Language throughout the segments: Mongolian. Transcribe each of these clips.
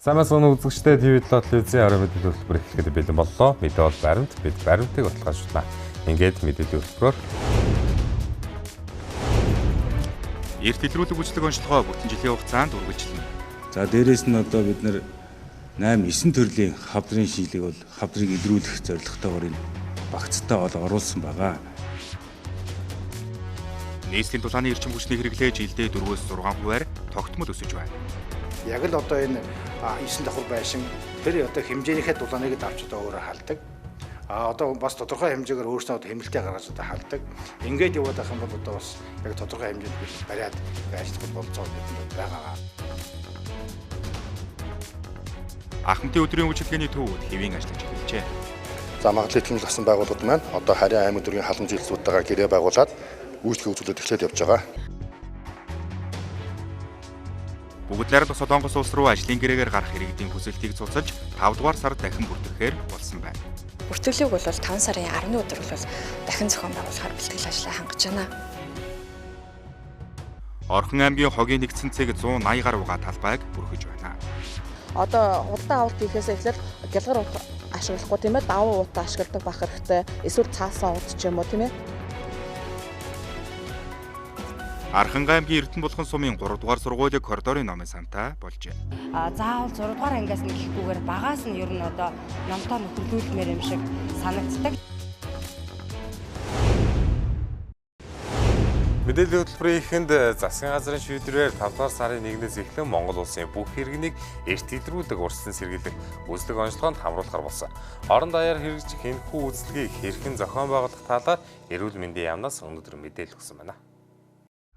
Самаас өнөө үзэгчтэй TV7 телевизийн орой мэдээлэл хөтөлбөр эхлэхэд бэлэн боллоо. Мэдээ бол баримт, бид баримтыг баталгаажуулна. Ингээд мэдээллийн хөтөлбөрөөр эрт илрүүлэг үйлчлэг онцлогоо бүтэн жилийн хугацаанд үргэлжлэнэ. За дээрээс нь одоо бид нар 8 9 төрлийн хавдрын шийдлийг бол хавдрыг илрүүлэх зорилготойгоор энэ багцтай бол оруулсан байгаа. Нийслэлийн тулааны эрчим хүчний хэрэглээ жилдээ 4-6 хувиар тогтмол өсөж байна. Яг л одоо энэ 9 давхар байшин тэр одоо хэмжээнийхээ дулааныг давч одоо өөрөө халдаг. А одоо бас тодорхой хэмжээгээр өөрсдөө одоо хэмнэлтээ гаргаж одоо халдаг. Ингээд яваад байх юм бол одоо бас яг тодорхой хэмжээнд бид бариад ажиллах болцоо бидэнд байгаа. Ахмадын өдрийн үйлчилгээний төвүүд хэвийн ажиллаж эхэлжээ. За магадлал итгэмжлэх асан байгууллагууд маань одоо харийн аймаг дүүргийн халамж үйлчлүүдтэйгээ гэрээ байгуулад үйлчлэг үзүүлэлт эхлээд явж байгаа. Бүгд найрамдах Солонгос улс руу ажлын гэрээгээр гарах иргэдийн хүсэлтийг цуцалж 5 дугаар сард дахин бүртгэхээр болсон байна. Бүртгэлийг бол 5 сарын 10-ны өдөр бол дахин зохион байгуулахаар бэлтгэл ажлаа хангаж байна. Орхон аймгийн хогийн нэгдсэн цэг 180 гаруй талбайг бүрхэж байна. Одоо худалдан авалт хийхээс эхлээд гялгар ут ашиглахгүй тийм ээ, давуу ут ашигладаг байх хэрэгтэй. Эсвэл цаасан ут ч юм уу тийм ээ. Архангай аймгийн Эрдэнэ булган сумын 3 дугаар сургуулийг коридорын номын сантай болжээ. Заавал 6 дугаар ангиас нь гэхгүйгээр багаас нь ер нь одоо номтой нөхөрлүүлмээр юм шиг санагддаг. Мэдээллийн хөтөлбөрийн эхэнд засгийн газрын шийдвэрээр 5 дугаар сарын 1-ээс эхлэн Монгол улсын бүх иргэнийг эрт илрүүлэг урьдчилан сэргийлэх үзлэг онцлогоонд хамруулахар болсон. Орон даяар хэрэгжих энэхүү үзлэгийг хэрхэн зохион байгуулах талаар Эрүүл мэндийн яамнаас өнөөдөр мэдээлэл өгсөн байна.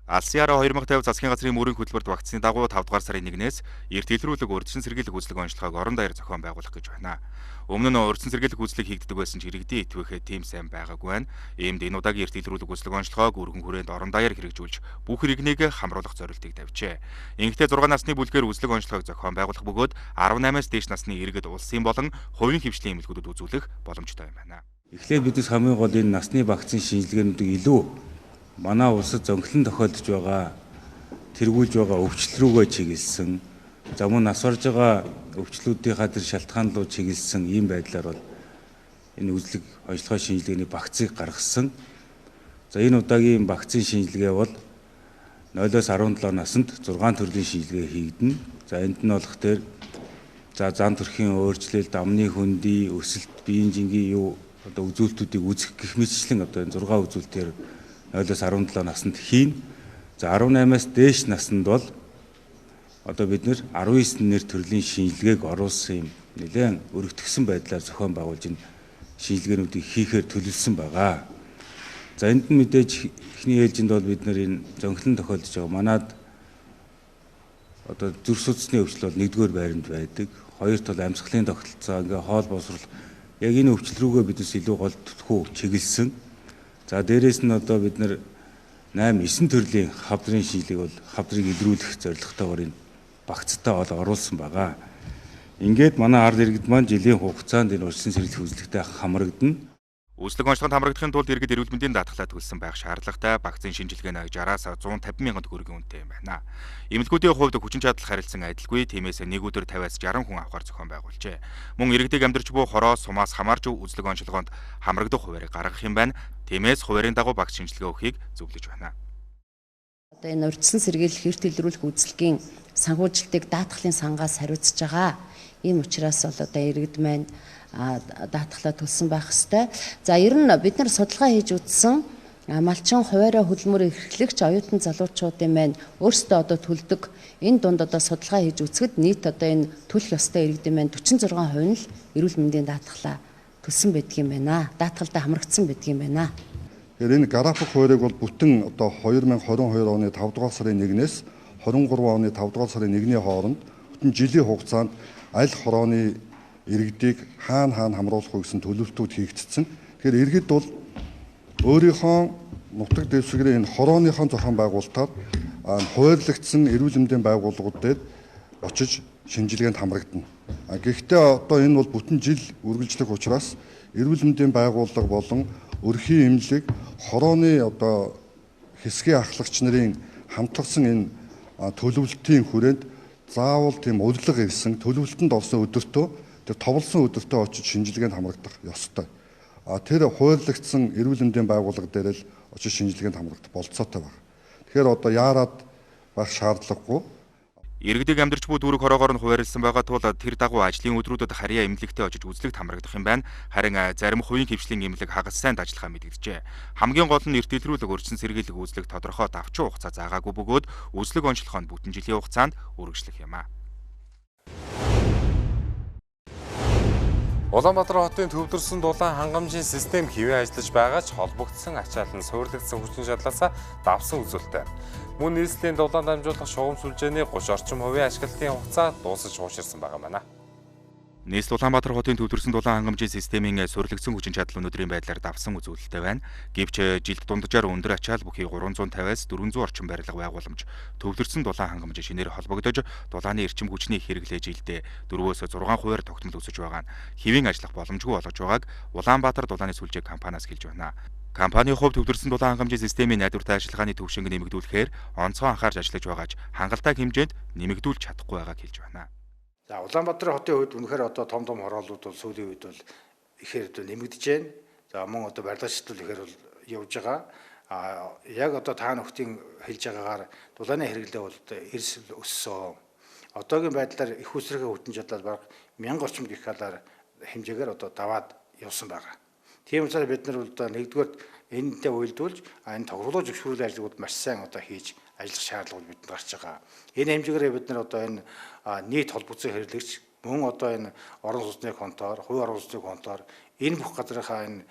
Алсын араа 2050 засгийн газрын мөрийн хөтөлбөрт багтсны дагуу 5 дугаар сарын 1-ээс эрт илрүүлэг урьдчилан сэргийлэх үзлэг онцлогоог орон даяар зохион байгуулах гэж байна. Өмнө нь урьдчилан сэргийлэх үзлэг хийгддэг байсан ч иргэдийн итгэвэхээ тийм сайн байгаагүй байна. Иймд энэ удаагийн эрт илрүүлэг үзлэг онцлогоог өргөн хүрээнд орон даяар хэрэгжүүлж бүх иргэнийг хамруулах зорилтыг тавьжээ. Ингэхдээ 6 насны бүлгээр үзлэг онцлогоог зохион байгуулах бөгөөд 18-аас дээш насны иргэд улсын болон хувийн хвшлийн эмнэлгүүдэд үзүүлэх боломжтой юм байна. Эхлээд биднес хамгийн гол энэ насны вакцины шинжилгээнүүдийг илүү манай улсад зөнгөлөн тохиолдож байгаа тэргүүлж байгаа өвчлөл рүүгээ чиглэсэн. За мөн нас барж байгаа өвчлүүдийнхаа тэр шалтгаан руу чиглэсэн ийм байдлаар бол энэ үзлэг онцлогоо шинжилгээний вакциныг гаргасан. За энэ удаагийн вакцины шинжилгээ бол 0-оос 17 наснд 6 төрлийн шинжилгээ хийгдэнэ. За энд нь болох тэр за зан төрхийн өөрчлөлт, амны хөндий, өсөлт, биеийн жингийн юу одоо үзүүлэлтүүдийг үзэх гэх мэтчлэн одоо энэ 6 үзүүлэлтээр 0-оос 17 наснд хийн. За 18-аас дээш наснд бол одоо бид нэр 19 нэр төрлийн шинжилгээг оруулсан юм нэлээд өргөтгсөн байдлаар зохион байгуулж энэ шинжилгээнүүдийг хийхээр төлөвлөсөн байгаа. За энд нь мэдээж эхний ээлжинд бол бид нэр энэ зөнгөлөн тохиолдож байгаа. Манад одоо зүрх судасны өвчлөл бол нэгдүгээр байранд байдаг. Хоёрт бол амьсгалын тогтолцоо, ингээ хоол боловсрол яг энэ өвчлөл рүүгээ биднес илүү гол түлхүү чиглэсэн. За дээрээс нь одоо бид нар 8 9 төрлийн хавдрын шийдлийг бол хавдрыг илрүүлэх зорилготойгоор энэ багцтай бол оруулсан байгаа. Ингээд манай ард иргэд маань жилийн хугацаанд энэ урьдчилан сэргийлэх үзлэгтэй хамрагдана. Үзлэг онцлогонд хамрагдахын тулд иргэд эрүүл мэндийн даатгалаа төлсөн байх шаардлагатай. Вакцины шинжилгээ нь 60-аас 150 мянган төгрөгийн үнэтэй юм байна. Эмнэлгүүдийн хувьд хүчин чадал харилцан адилгүй. Тиймээс нэг өдөр 50-аас 60 хүн авахар зохион байгуулжээ. Мөн иргэдийг амьдарч буй хороо сумаас хамаарч үзлэг онцлогоонд хамрагдах хуваарийг гаргах юм байна. Тиймээс хуваарийн дагуу вакцины шинжилгээ өгөхийг зөвлөж байна. Одоо энэ урьдчилан сэргийлэх эрт илрүүлэх үзлэгийн санхүүжилтийг даатгалын сангаас хариуцж байгаа. Ийм учраас бол одоо иргэд маань даатгалаа төлсөн байх ёстой. За ер нь бид нар судалгаа хийж үзсэн малчин хуваараа хөдөлмөр эрхлэгч оюутан залуучуудын маань өөрсдөө одоо төлдөг. Энэ дунд одоо судалгаа хийж үзэхэд нийт одоо энэ төлөх ёстой иргэдийн маань 46% нь л эрүүл мэндийн даатгалаа төлсөн байдаг юм байна. Даатгалдаа хамрагдсан байдаг юм байна. Тэгэхээр энэ график хуваарийг бол бүтэн одоо 2022 оны 5 дугаар сарын 1-ээс 23 оны 5 дугаар сарын 1-ний хооронд бүтэн жилийн хугацаанд аль хорооны иргэдийг хаана хаана хамруулах вэ гэсэн төлөвлөлтүүд хийгдсэн. Тэгэхээр иргэд бол өөрийнхөө нутаг дэвсгэрийн энэ хорооныхон зохион байгуулалтаар хуваарлагдсан эрүүл мэндийн байгууллагууд дээр очиж шинжилгээнд хамрагдана. Гэхдээ одоо энэ бол бүтэн жил үргэлжлэх учраас эрүүл мэндийн байгууллага болон өрхийн эмнэлэг хорооны одоо хэсгийн ахлагч нарын хамтарсан энэ төлөвлөлтийн хүрээнд Заавал тийм урилга ирсэн, төлөвлөлтөнд орсон өдөртөө тэр товлсон өдөртөө очиж шинжилгээнд хамрагдах ёстой. А тэр хуурлагдсан эрүүл мэндийн байгууллага дээр л очиж шинжилгээнд хамрагдах болцоотой байна. Тэгэхээр одоо яарад байх шаардлагагүй. Иргэдэг амьдарч буй дүүрэг хороогоор нь хуваарлсан байгаа тул тэр дагуу ажлын өдрүүдэд харьяа эмнэлэгтээ очиж үзлэгт хамрагдах юм байна. Харин зарим хувийн хэвшлийн эмнэлэг хагас сайнд ажиллахаа мэдэгджээ. Хамгийн гол нь эрт илрүүлэг урьдчилан сэргийлэх үзлэг тодорхой давчин хугацаа заагаагүй бөгөөд үзлэг онцлогоо нь бүтэн жилийн хугацаанд үргэлжлэх юм а. Улаанбаатар хотын төвлөрсөн дулаан хангамжийн систем хэвээ ажиллаж байгаа ч холбогдсон ачаал нь суурлагдсан хүчин чадлаасаа давсан үзүүлэлттэй. Мөн нийслэлийн дулаан дамжуулах шугам сүлжээний 30 орчим хувийн ашиглалтын хугацаа дуусаж хууширсан байгаа байна. Нийслэл Улаанбаатар хотын төвлөрсөн дулаан хангамжийн системийн сурлагдсан хүчин чадал өнөөдрийн байдлаар давсан үзүүлэлттэй байна. Гэвч жилд дунджаар өндөр ачаал бүхий 350-аас 400 орчим барилга байгууламж төвлөрсөн дулаан хангамж шинээр холбогдож дулааны эрчим хүчний хэрэглээ жилдээ 4-өөс 6%-аар тогтмол өсөж байгаа нь хэвийн ажиллах боломжгүй болгож байгааг Улаанбаатар дулааны сүлжээ компаниас хэлж байна. Компанийн хувьд төвлөрсөн дулаан хангамжийн системийн найдвартай ажиллагааны түвшинг нэмэгдүүлэхээр онцгой анхаарч ажиллаж байгаа ч хангалттай хэмжээнд нэмэгдүүлж чадахгүй байгааг хэлж байна. За Улаанбаатар хотын хувьд үнэхээр одоо том том хороолууд бол сүүлийн үед бол ихээр одоо нэмэгдэж байна. За мөн одоо барилгачлал ихээр бол явж байгаа. А яг одоо та нөхдийн хэлж байгаагаар дулааны хэрэглээ бол одоо эрс өссөн. Одоогийн байдлаар их усрын хүчин чадлаар бараг 1000 орчим гектараар хэмжээгээр одоо даваад явсан байгаа. Тийм учраас бид нар бол одоо нэгдүгээр энэтэй уялдуулж энэ тохируулах зөвшөөрлөлийн ажлууд маш сайн одоо хийж ажиллах шаардлага бидэнд гарч байгаа. Энэ хэмжээгээр бид нар одоо энэ нийт холбогдсон хэрэглэгч мөн одоо энэ орон сууцны контоор, хувийн орон сууцны контоор энэ бүх газрынхаа энэ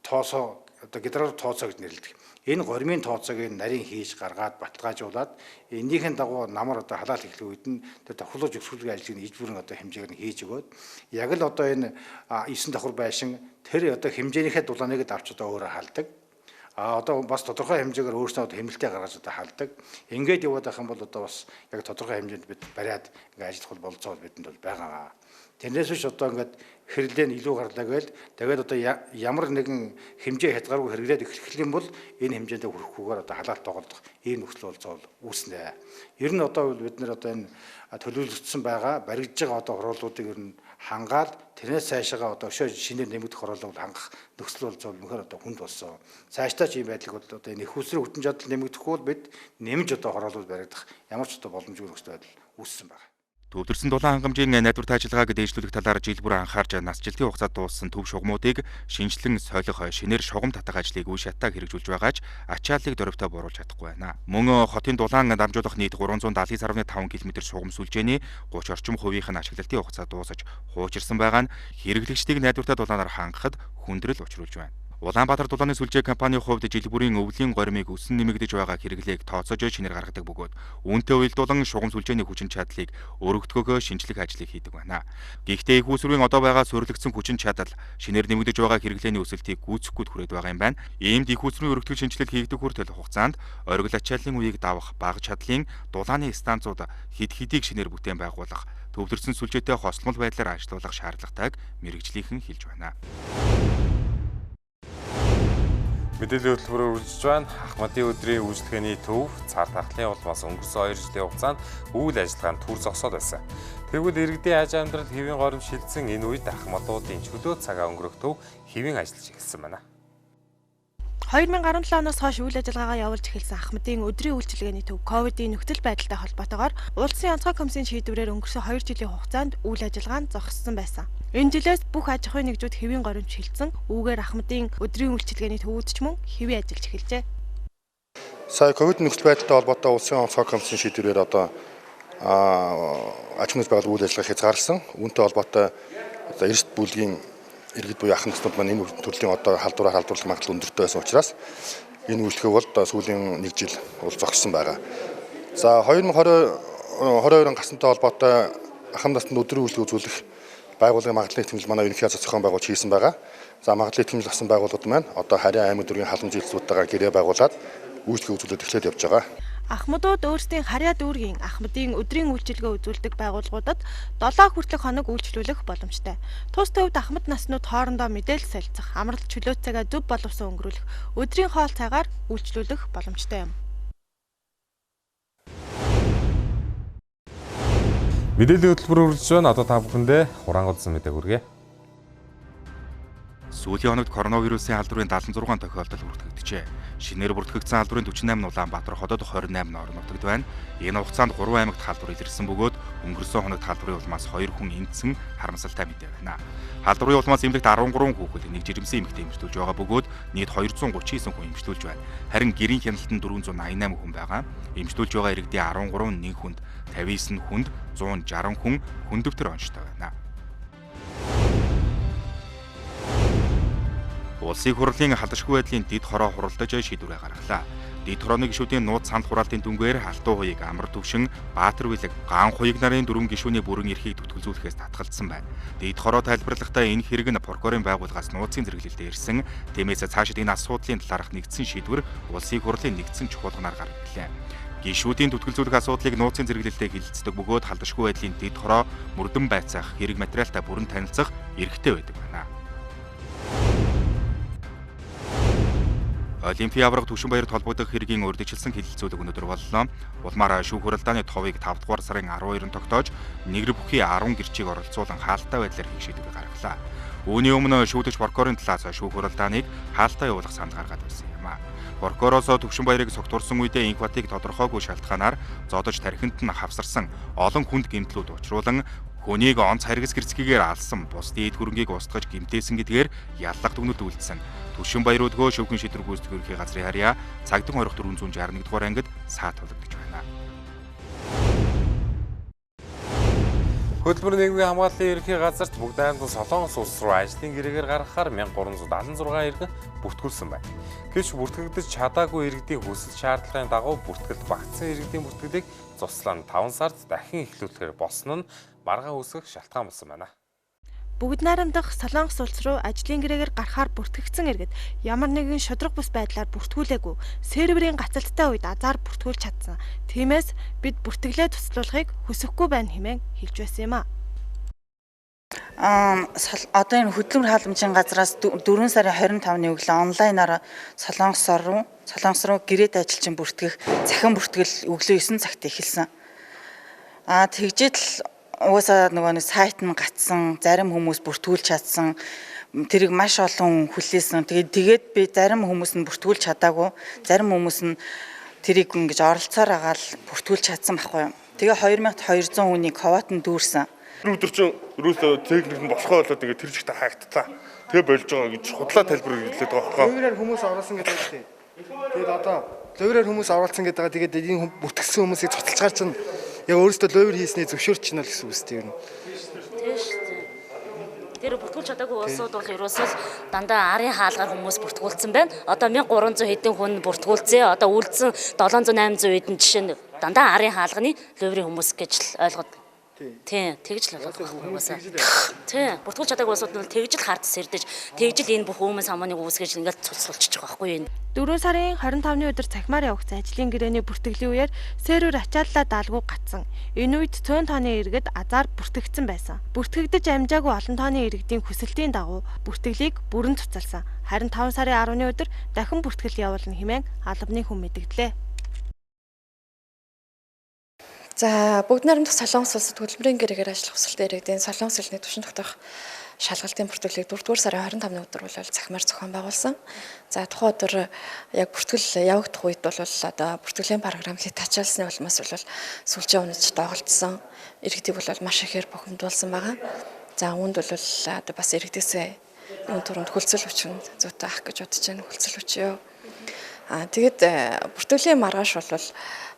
тооцоо одоо гидролог тооцоо гэж нэрлэдэг. Энэ гормын тооцоог энэ нарийн хийж гаргаад баталгаажуулаад энэнийхэн дагуу намар одоо халаал эхлэх үед нь тэр тохируулах зөвшөөрлөлийн ажлыг иж бүрэн одоо хэмжээгээр нь хийж өгөөд яг л одоо энэ 9 давхар байшин тэр одоо хэмжээнийхээ дулааныг авч одоо өөрөө халдаг. А одоо бас тодорхой хэмжээгээр өөрсдөө одоо хэмнэлтээ гаргаж одоо халдаг. Ингээд яваад байх юм бол одоо бас яг тодорхой хэмжээнд бид бариад ингээд ажиллах бололцоо бидэнд бол байгаа. Тэрнээс биш одоо ингээд хэрэглээ нь илүү гарлаа гээл тэгээд одоо ямар нэгэн хэмжээ хязгааргүй хэрэглээд эхлэх юм бол энэ хэмжээндээ хүрэхгүйгээр одоо халаалт тоглох ийм нөхцөл бололцоо үүснэ. Ер нь одоо бид нар одоо энэ төлөвлөгдсөн байгаа баригдж байгаа одоо хорооллуудыг ер нь хангаал тэрнээс цаашаага одоо өшөө шинээр нэмэгдэх хорооллыг хангах нөхцөл бололцоо үнэхээр одоо хүнд болсон. Цаашдаа ч ийм байдлыг бол одоо энэ их усрын хүчин чадал нэмэгдэхгүй бол бид нэмж одоо хорооллууд баригдах ямар ч одоо боломжгүй нөхцөл байдал үүссэн байна. Төвлөрсөн дулаан хангамжийн найдвартай ажиллагааг дээшлүүлэх талаар жил бүр анхаарч насжилтын хугацаа дууссан төв шугамуудыг шинжилэн солих шинээр шугам татах ажлыг үе шаттай хэрэгжүүлж байгаа ч ачааллыг дөрвтэй бууруулж чадахгүй байна. Мөн хотын дулаан дамжуулах нийт 379.5 км шугам сүлжээний 30 орчим хувийнх нь ашиглалтын хугацаа дуусаж хуучирсан байгаа нь хэрэглэгчдийг найдвартай дулаанаар хангахад хүндрэл учруулж байна. Улаанбаатар дулааны сүлжээ компанийн хувьд жил бүрийн өвлийн горимыг өсөн нэмэгдэж байгаа хэрэглээг тооцоож шинээр гаргадаг бөгөөд үүнтэй уялдуулан шугам сүлжээний хүчин чадлыг өргөдгөөгөө шинжлэх ажлыг хийдэг байна. Гэхдээ их усрын одоо байгаа суурилагдсан хүчин чадал шинээр нэмэгдэж байгаа хэрэглээний өсөлтийг гүйцэхгүйд хүрээд байгаа юм байна. Иймд их усрын өргөтгөл шинжилэл хийгдэх хүртэл хугацаанд оргил ачааллын үеийг давах бага чадлын дулааны станцууд хэд хэдийг шинээр бүтээн байгуулах төвлөрсөн сүлжээтэй хосломол байдлаар ажиллуулах шаардлагатайг мэргэжлийнхэн хэлж байна. Мэдээллийн хөтөлбөрөөр үргэлжлэж байна. Ахмадын өдрийн үйлчлэгээний төв цар тахлын улмаас өнгөрсөн 2 жилийн хугацаанд үйл ажиллагаа нь түр зогсоод байсан. Тэгвэл иргэдийн аж амьдрал хэвийн горим шилжсэн энэ үед ахмадуудын чөлөө цагаа өнгөрөх төв хэвийн ажиллаж эхэлсэн байна. 2017 оноос хойш үйл ажиллагаагаа явуулж эхэлсэн Ахмадын өдрийн үйлчилгээний төв ковидын нөхцөл байдалтай холбоотойгоор улсын онцгой комиссийн шийдвэрээр өнгөрсөн 2 жилийн хугацаанд үйл ажиллагаа нь зогссон байсан. Энэ жилээс бүх аж ахуйн нэгжүүд хэвийн горимд шилжсэн. Үүгээр Ахмадын өдрийн үйлчилгээний төвүүд ч мөн хэвийн ажиллаж эхэлжээ. Сая ковид нөхцөл байдалтай холбоотой улсын онцгой комиссийн шийдвэрээр одоо аж ахуйн байгууллага үйл ажиллагаа хязгаарласан. Үүнтэй холбоотой одоо эрт бүлгийн иргэд буюу ахын төснүүд маань энэ төрлийн одоо халдвараар халдварлах магадлал өндөртэй байсан учраас энэ үйлчлэгээ бол сүүлийн нэг жил бол зогссон байгаа. За 2022 он гарсантай холбоотой ахын наснд өдрийн үйлчлэг үзүүлэх байгууллагын магадлалын итгэмжил манай ерөнхий газар зохион байгуулж хийсэн байгаа. За магадлалын итгэмжил авсан байгууллагууд маань одоо харийн аймаг дүүргийн халамж үйлчлүүдтэйгээ гэрээ байгуулад үйлчлэг үзүүлээд эхлээд явж байгаа. Ахмадууд өөрсдийн харьяа дүүргийн Ахмадын өдрийн үйлчилгээ үзүүлдэг байгууллагуудад 7 хүртэлх хоног үйлчлүүлэх боломжтой. Тус төвд ахмад наснууд хоорондоо мэдээлэл солилцох, амралт чөлөөт цагаа зөв боловсон өнгөрүүлэх, өдрийн хоол цагаар үйлчлүүлэх боломжтой юм. Мэдээллийн хөтөлбөр үргэлжлэж байна. Одоо та бүхэндээ хураангуйлсан мэдээг хүргэе. Сүүлийн хоногт коронавирусын халдварын 76 тохиолдол бүртгэгджээ. Шинээр бүртгэгдсэн халдварын 48 нь Улаанбаатар хотод, 28 нь орон нутагт байна. Энэ хугацаанд 3 аймагт халдвар илэрсэн бөгөөд өнгөрсөн хоногт халдварын улмаас 2 хүн эмдсэн харамсалтай мэдээ байна. Халдварын улмаас эмнэлэгт 13 хүүхэд, нэг жирэмсэн эмэгтэй эмчлүүлж байгаа бөгөөд нийт 239 хүн эмчлүүлж байна. Харин гэрийн хяналтанд 488 хүн байгаа. Эмчлүүлж байгаа иргэдийн 13 нэг хүнд, 59 хүнд, 160 хүн хүндөвтөр онцтой байна. Улсын хурлын халдашгүй байдлын дэд хороо хуралдаж шийдвэрээ гаргалаа. Дэд хорооны гишүүдийн нууц санал хураалтын дүнгээр Алтан хуйг, Амар төвшин, Баатар бүлэг, Гаан хуйг нарын дөрвөн гишүүний бүрэн эрхийг түтгэлзүүлэхээс татгалзсан байна. Дэд хороо тайлбарлахдаа энэ хэрэг нь прокурорын байгууллагаас нууцын зэрэглэлд ирсэн. Тиймээс цаашид энэ асуудлын талаарх нэгдсэн шийдвэр Улсын хурлын нэгдсэн чуулганаар гаргалаа. Гишүүдийн түтгэлзүүлэх асуудлыг нууцын зэрэглэлтэд хилэлцдэг бөгөөд халдашгүй байдлын дэд хороо мөрдөн байцаах, хэрэг материалтай бүрэн танилцах эрхтэй байдаг байна. Олимпийн аварга Түвшин баярт холбогдох хэргийн урьдчилсан хэлэлцүүлэг өнөөдөр боллоо. Улмаар шүүх хуралдааны товыг 5 дугаар сарын 12-нд тогтоож, нэгэр бүхий 10 гэрчийг оролцуулан хаалттай байдлаар хийх шийдвэр гаргалаа. Үүний өмнө шүүдэгч прокурорын талаас шүүх хуралдааныг хаалттай явуулах санал гаргаад байсан юм а. Прокуророос Түвшин баярыг согтуурсан үедээ Инхбатыг тодорхойгүй шалтгаанаар зодож тархинд нь хавсарсан олон хүнд гэмтлүүд учруулан хүнийг онц харгас гэрцгээгээр алсан, бусдын эд хөрөнгийг устгаж гэмтээсэн гэдгээр яллах дүгнэлт үйлдсэн. Түвшин баяр өдгөө шүүхийн шийдвэр гүйцэтгэх ерөнхий газрын харьяа цагдан хорих 461 дугаар ангид саад тулагдаж байна. Хөдөлмөр нийгмийн хамгааллын ерөнхий газарт бүгд найрамдан Солонгос улс руу ажлын гэрээгээр гаргахаар 1376 иргэн бүртгүүлсэн байна. Гэвч бүртгэгдэж чадаагүй иргэдийн хүсэл шаардлагын дагуу бүртгэлд багтсан иргэдийн бүртгэлийг цуслан 5 сард дахин эхлүүлэхээр болсон нь маргаан үүсгэх шалтгаан болсон байна. Бүгд найрамдах Солонгос улс руу ажлын гэрээгээр гарахаар бүртгэгдсэн иргэд ямар нэгэн шударга бус байдлаар бүртгүүлээгүй. Серверийн гацалттай үед азар бүртгүүлж чадсан. Тиймээс бид бүртгэлээ туслуулахыг хүсэхгүй байна хэмээн хэлж байсан юм а. Одоо энэ хөдөлмөр халамжийн газраас 4 сарын 25-ны өглөө онлайнаар Солонгос руу гэрээт ажилчин бүртгэх цахим бүртгэл өглөө 9 цагт эхэлсэн. Тэгжээд л угаасаа нөгөө нэг сайт нь гацсан, зарим хүмүүс бүртгүүлж чадсан, тэрийг маш олон хүлээсэн. Тэгээд би зарим хүмүүс нь бүртгүүлж чадаагүй, зарим хүмүүс нь тэрийг ингэж оролцоор агаал бүртгүүлж чадсан байхгүй юу. Тэгээ 2200 хүний квот нь дүүрсэн. Тэр өдөр чинь ерөөсөө техник нь болохоо болоод ингээд тэр чигтээ хаагдтлаа. Тэгээ болж байгаа гэж худлаа тайлбар хэлээд байгаа байхгүй юу. Лувраар хүмүүс оруулсан гэдэг үү. Тэгээд одоо лувраар хүмүүс оруулсан гэдэг байгаа. Тэгээд энэ бүртгсэн хүмүүсийг цуцалчгаар чинь яг өөрөөсөө лувр хийсний зөвшөөрч чинь л гэсэн үг үстэй ер нь. Тийм шүү дээ. Тэр бүртгүүлж чадаагүй улсууд бол ерөөсөө дандаа арын хаалгаар хүмүүс бүртгүүлсэн байна. Одоо 1300 хэдэн хүн бүртгүүлсэн. Одоо үлдсэн 700 800 хэдэн жишээ нь дандаа арын хаалганы луврын хүмүүс гэж л ойлгоод. Тийм, тэгж л ойлгох угаасаа. Тийм, бүртгүүлж чадаагүй улсууд нь тэгж л хард сэрдэж, тэгж л энэ бүх хүмүүс хамааныг үүсгэж ингээл цуцлуулчих байгаа байхгүй юу. 4 сарын 25-ны өдөр цахимаар явагдсан ажлын гэрээний бүртгэлийн үеэр сервер ачааллаа даалгүй гацсан. Энэ үед цөөн тооны иргэд азар бүртгэгдсэн байсан. Бүртгэгдэж амжаагүй олон тооны иргэдийн хүсэлтийн дагуу бүртгэлийг бүрэн цуцалсан. Харин 5 сарын 10-ны өдөр дахин бүртгэл явуулна хэмээн албаны хүн мэдэгдлээ. За бүгд найрамдах Солонгос улсад хөдөлмөрийн гэрээгээр ажиллах хүсэлтэй иргэдийн Солонгос хэлний түвшин тогтоох шалгалтын бүртгэлийг 4-р сарын 25-ны өдөр бол цахимаар зохион байгуулсан. За тухайн өдөр яг бүртгэл явагдах үед бол одоо бүртгэлийн програм хэд ачаалсны улмаас бол сүлжээ унаж доголдсон. Иргэдийг бол маш ихээр бухимдуулсан байгаа. За үүнд бол одоо бас иргэдээсээ үүн түрүүнд хөлцөл хүчин зүйтэй ах гэж бодож байна. Хөлцөл хүчин юу. Тэгээд бүртгэлийн маргааш бол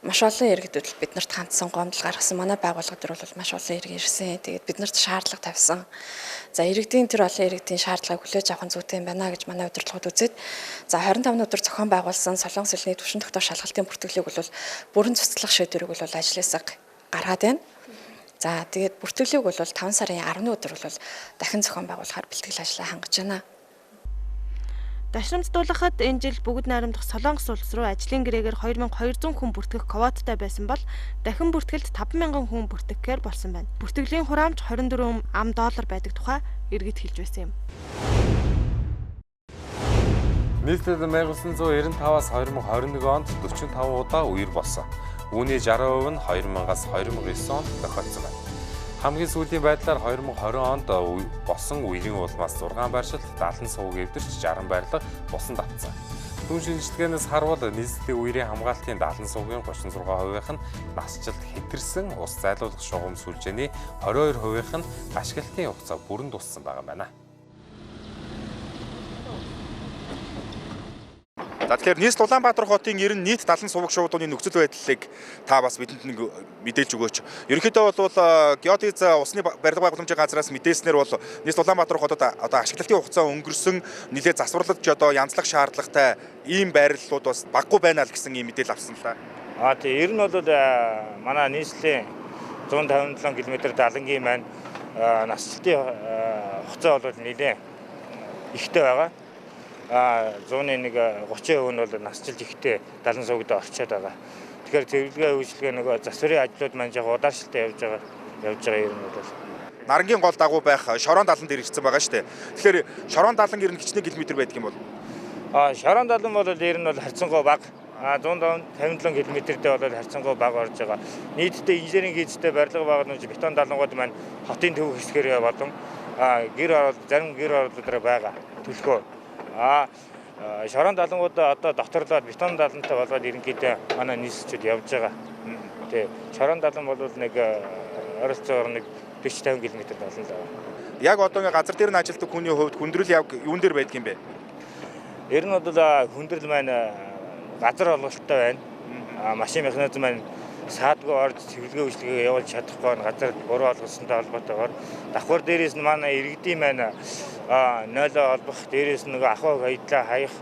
маш олон иргэдүүд биднэрт хандсан, гомдол гаргасан. Манай байгууллага дээр бол маш олон иргэн ирсэн. Тэгээд биднэрт шаардлага тавьсан. За иргэдийн тэр олон иргэдийн шаардлагыг хүлээж авах нь зүйтэй юм байна гэж манай удирдлагууд үзээд за 25-ны өдөр зохион байгуулсан Солонгос хэлний түвшин тогтоох шалгалтын бүртгэлийг бол бүрэн цуцлах шийдвэрийг бол ажлаасаа гаргаад байна. За тэгээд бүртгэлийг бол 5 сарын 10-ны өдөр бол дахин зохион байгуулахаар бэлтгэл ажлаа хангаж байна. Дашрамдуулахад энэ жил бүгд найрамдах Солонгос улс руу ажлын гэрээгээр 2200 хүн бүртгэх квоттой байсан бол дахин бүртгэлд 5000 хүн бүртгэхээр болсон байна. Бүртгэлийн хураамж 24 ам доллар байдаг тухай иргэд хэлж байсан юм. Нийтлэл 1995-аас 2021 онд 45 удаа үер болсон. Үүний 60% нь 2000-аас 2009 онд тохиолдсон байна. Хамгийн сүүлийн байдлаар 2020 онд босон үерийн улмаас 6 байршилт 70 сувг эвдэрч 60 барилга бусан давтсан. Түн шинжилгээнээс харвал нийслэлийн үерийн хамгаалтын 70 сувгийн 36% нь насжилт хэтэрсэн, ус зайлуулах шугам сүлжээний 22% нь ашиглалтын хугацаа бүрэн дууссан байгаа юм байна. За тэгэхээр нийслэл Улаанбаатар хотын 90 нийт 70 суваг шуудууны нөхцөл байдлыг та бас бидэнд нэг мэдээлж өгөөч. Ерөнхийдөө бол геодез усны барилга байгууламжийн газраас мэдээлснээр бол нийслэл Улаанбаатар хотод одоо ашиглалтын хугацаа өнгөрсөн нэлээд засварлаж одоо янзлах шаардлагатай ийм байрлалууд бас баггүй байна л гэсэн ийм мэдээлэл авсан л да. А тий, ер нь бол манай нийслэлийн 157 км далангийн маань насжилтын хугацаа бол нэлээд ихтэй байгаа. 100-ны нэг 30% нь бол насжилт ихтэй 70 сувгад орчоод байгаа. Тэгэхээр цэвэрлэгээ үйлчилгээ нөгөө засварын ажлууд маань яг удаашилтаа явж байгаа юм бол Нарангийн гол дагуу байх Шорон далан дээр ирсэн байгаа шүү дээ. Тэгэхээр Шорон далан ер нь хичнээн километр байдаг юм бол? Шорон далан бол ер нь бол харьцангуй бага. 157 км-тэй бол харьцангуй бага орж байгаа. Нийтдээ инженерийн хийцтэй барилга байгууламж бетон далангууд маань хотын төв хэсгээр болон гэр орол зарим гэр ороолуудаар байгаа. Төлхөө. Шорон далангууд одоо доторлоод бетон далантай болгоод ерөнхийдөө манай нийслэлчүүд явж байгаа. Тэ шорон далан бол нэг ойролцоогоор нэг 40-50 км далан л байгаа. Яг одоо ингээ газар дээр нь ажилладаг хүний хувьд хүндрэл яг юун дээр байдаг юм бэ? Ер нь бол хүндрэл маань газар олголттой байна. Машин механизм маань саадгүй орж цэвэрлэгээ үйлчилгээ явуулж чадахгүй нь газар буруу олголсонтой холбоотойгоор давхар дээрээс нь манай иргэдийн маань нойлоо холбох, дээрээс нь нөгөө ахуй хаядлаа хаях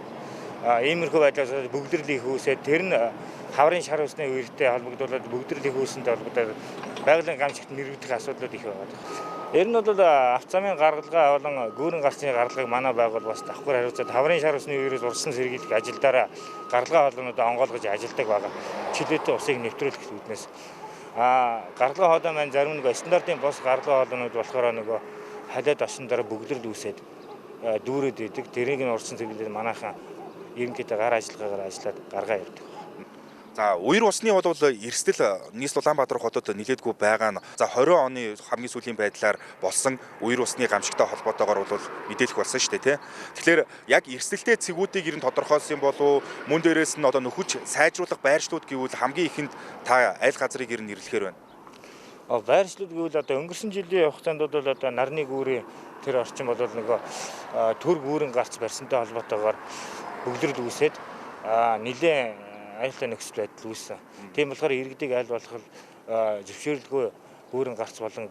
иймэрхүү байдлаас бөгдрөл их үүсээд тэр нь хаврын шар усны үертэй холбогдуулаад бөгдрөл их үүсэнтэй холбогдоод байгалийн гамшигт нэрвэгдэх асуудлууд их байгаа. Ер нь бол авцамын гаргалгаа болон гүүрэн гарцны гаргалгааг манай байгуул бас давхар хариуцаад хаврын шар усны үерээс урсан сэргийлэх ажилдаараа гаргалгаа хоолойнуудаа онгойлгож ажилладаг байгаа. Чөлөөтэй усыг нэвтрүүлэх үүднээс гаргалгаа хоолой маань зарим нэг стандартын бос гаргалгаа хоолойнууд болохоор нөгөө халиад орсон дараа бөгдрөл үүсээд дүүрээд идэг. Тэрийг нь урсан сэргийлэл манайхан ерөнхийдөө гар ажиллагаагаар ажиллаад гаргаа явдаг. За үер усны бол эрсдэл нийслэл Улаанбаатар хотод нэлээдгүй байгаа нь за 20 оны хамгийн сүүлийн байдлаар болсон үер усны гамшигтай холбоотойгоор бол мэдээлэх болсон шүү дээ, тий. Тэгэхээр яг эрсдэлтэй цэгүүдийг ер нь тодорхойлсон юм болов мөн дээрээс нь одоо нөхөж сайжруулах байршлууд гэвэл хамгийн ихэнд та аль газрыг ер нь нэрлэхээр байна? Байршлууд гэвэл одоо өнгөрсөн жилийн хугацаанд бол одоо нарны гүүрийн тэр орчин бол нөгөө төр гүүрэн гарц барьсантай холбоотойгоор бөгдрөл үүсээд нэлээд аюултай нөхцөл байдал үүссэн. Тийм болохоор иргэдийг аль болох зөвшөөрлгүй гүүрэн гарц болон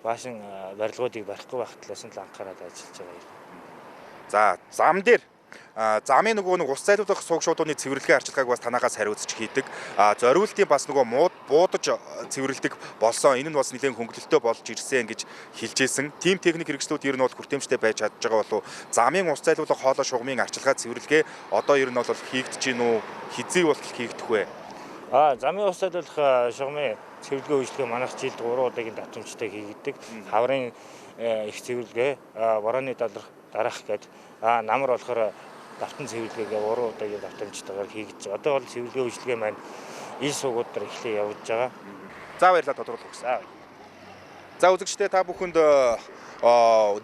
баашин барилгуудыг барихгүй байх талаас нь л анхаарал ажиллаж байгаа юм. За зам дээр замын нөгөө нэг ус зайлуулах сувг шуудууны цэвэрлэгээ арчилгааг бас танаагаас хариуцж хийдэг. Зориултын бас нөгөө буудаж цэвэрлэдэг болсон. Энэ нь бас нэлээд хөнгөлөлтөө болж ирсэн гэж хэлжсэн. Тим техник хэрэгслүүд ер нь бол хүртээмжтэй байж чадж байгаа болов замын ус зайлуулах хоолой шугамын арчилгаа цэвэрлэгээ одоо ер нь бол хийгдэж гин үү? Хизээ болтол хийгдэх вэ? Замын ус зайлуулах шугамын цэвэрлэгээ үйлчилгээ манайх жилд 3 удаагийн давтамжтай хийгддэг. Хаврын их цэвэрлэгээ, борооны далрах дараах гээд намар болохоор давтан цэвэрлэгээгээ 3 удаагийн давтамжтайгаар хийгдэж байгаа. Одоо бол цэвэрлэгээ үйлчилгээ маань ил суугууд дээр эхлээ явж байгаа. За баярлалаа тодруулах өгсөн. За үзэгчдээ та бүхэнд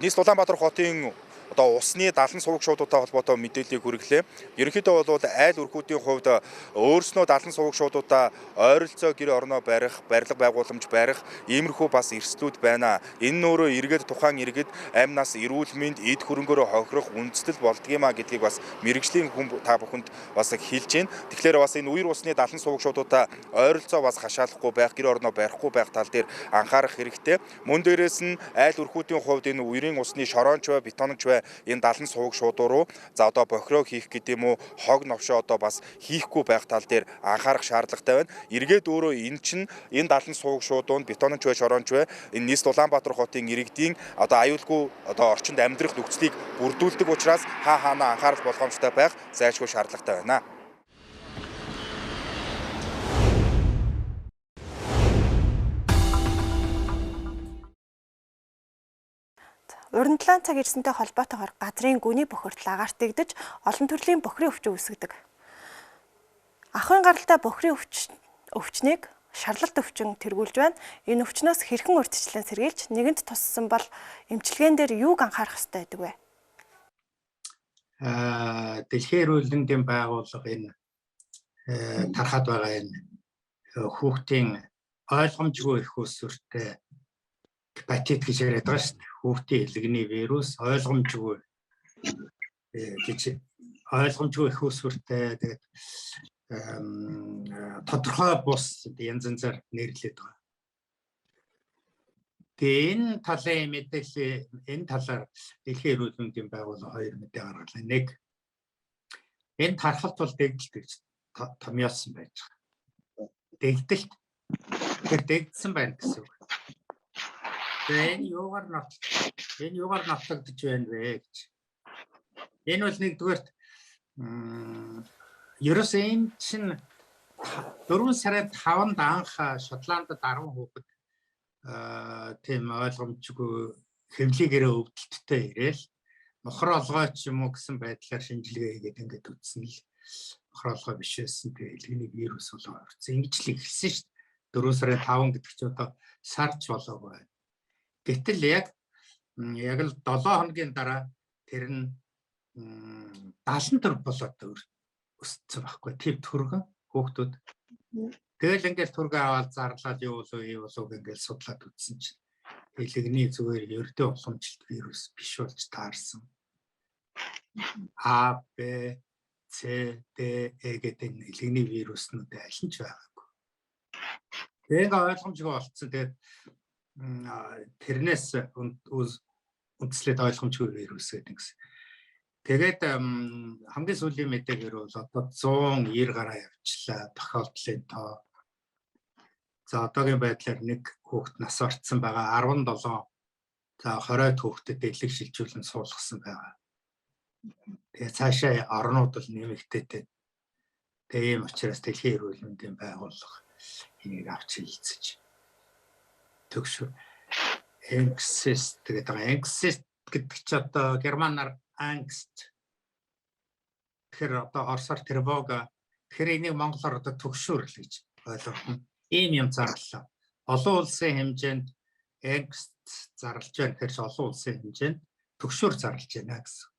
нийслэл Улаанбаатар хотын одоо усны 70 суваг шуудуутай холбоотой мэдээллийг хүргэлээ. Ерөнхийдөө бол айл өрхүүдийн хувьд өөрснөө 70 суваг шуудуудаа ойролцоо гэр орноо барих, барилга байгууламж барих иймэрхүү бас эрсдлүүд байна. Энэ нь өөрөө эргээд тухайн иргэд амь нас эрүүл мэнд эд хөрөнгөөрөө хохирох үндэслэл болдгиймаа гэдгийг бас мэргэжлийн хүн та бүхэнд бас хэлж байна. Тэгэхээр бас энэ үер усны 70 суваг шуудуудаа ойролцоо бас хашаалахгүй байх, гэр орноо барихгүй байх тал дээр анхаарах хэрэгтэй. Мөн дээрээс нь айл өрхүүдийн хувьд энэ үерийн усны шороонч бай, бетонч бай энэ 70 суваг шуудуу руу за одоо бохироо хийх гэдэг юм уу, хог новшоо одоо бас хийхгүй байх тал дээр анхаарах шаардлагатай байна. Эргээд өөрөө энэ чинь энэ 70 суваг шуудуунд бетонч бай, шороонч бай энэ нийслэл Улаанбаатар хотын иргэдийн одоо аюулгүй одоо орчинд амьдрах нөхцөлийг бүрдүүлдэг учраас хаа хаанаа анхаарал болгоомжтой байх зайлшгүй шаардлагатай байна. Уран 7 цаг ирсэнтэй холбоотойгоор газрын гүний бохирдол агаартагдаж олон төрлийн бохирын өвчин үүсгэдэг. Ахуйн гаралтай бохирын өвчнийг шарлалт өвчин тэргүүлж байна. Энэ өвчнөөс хэрхэн урьдчилан сэргийлж нэгэнт туссан бол эмчилгээн дээр юуг анхаарах ёстой байдаг вэ? Дэлхийн эрүүл мэндийн байгууллага энэ тархаад байгаа энэ хүүхдийн ойлгомжгүй их усүртэй гепатит гэж яриад байгаа шүү дээ. Хүүхдийн элэгний вирус ойлгомжгүй гэж, ойлгомжгүй их усүртэй, тэгээд тодорхой бус янз янзаар нэрлэдэг байгаа. Тэгээ энэ талын мэдээлэл, энэ талаар Дэлхийн эрүүл мэндийн байгууллага хоёр мэдээ гаргалаа. Нэг, энэ тархалт бол дэгдэлт гэж томьёолсон байж байгаа. Дэгдэлт. Тэр дэгдсэн байна гэсэн үг. Тэгээ энэ юугаар нотлогдож байна вэ гэж. Энэ бол нэгдүгээрт ерөөсөө энэ чинь 4 сарын 5-нд анх Шотландд 10 хүүхэд тийм ойлгомжгүй хэвлийгээрээ өвдөлттэй ирээл мохор олгой ч юм уу гэсэн байдлаар шинжилгээ хийгээд ингээд үзсэн л мохор олгой биш байсан. Тэгээ элгэний вирус болоо орсон. Ингэж л эхэлсэн шүү дээ. 4 сарын 5 гэдэг чи одоо сарч болоогүй байна. Гэтэл яг л 7 хоногийн дараа тэр нь 74 болоод өссөн байхгүй. Тэр түргэн хүүхдүүд. Тэгэл ингээл түргэн аваад зарлаад юу болов юу болов ингээл судлаад үзсэн чинь элэгний зүгээр ердөө уламжлалт вирус биш болж таарсан. А, Б, С, Д, Э гэдэг энэ элэгний вируснууд аль нь ч байгаагүй. Тэгээ ойлгомжгүй болцсон. Тэгээд тэрнээс үндэслээд ойлгомжгүй вирус гэдэг гэсэн. Тэгээд хамгийн сүүлийн мэдээгээр бол одоо 190 гараа явчлаа тохиолдлын тоо. За одоогийн байдлаар нэг хүүхэд нас орцсон байгаа, 17 за 20 хүүхдэд элэг шилжүүлэн суулгасан байгаа. Тэгээ цаашаа орнууд бол нэмэгдээтэй. Тэгээ ийм учраас Дэлхийн эрүүл мэндийн байгууллага энийг авч хэлцэж төгш Angst гэдэг байгаа. Angst гэдэг чи одоо германаар Angst. Тэгэхээр одоо орсоор тревога. Тэгэхээр энийг монголоор одоо төгшүүрэл гэж ойлгоно. Ийм юм зарлалаа. Олон улсын хэмжээнд Angst зарлж байна гэхээр олон улсын хэмжээнд төгшүүр зарлж байна гэсэн.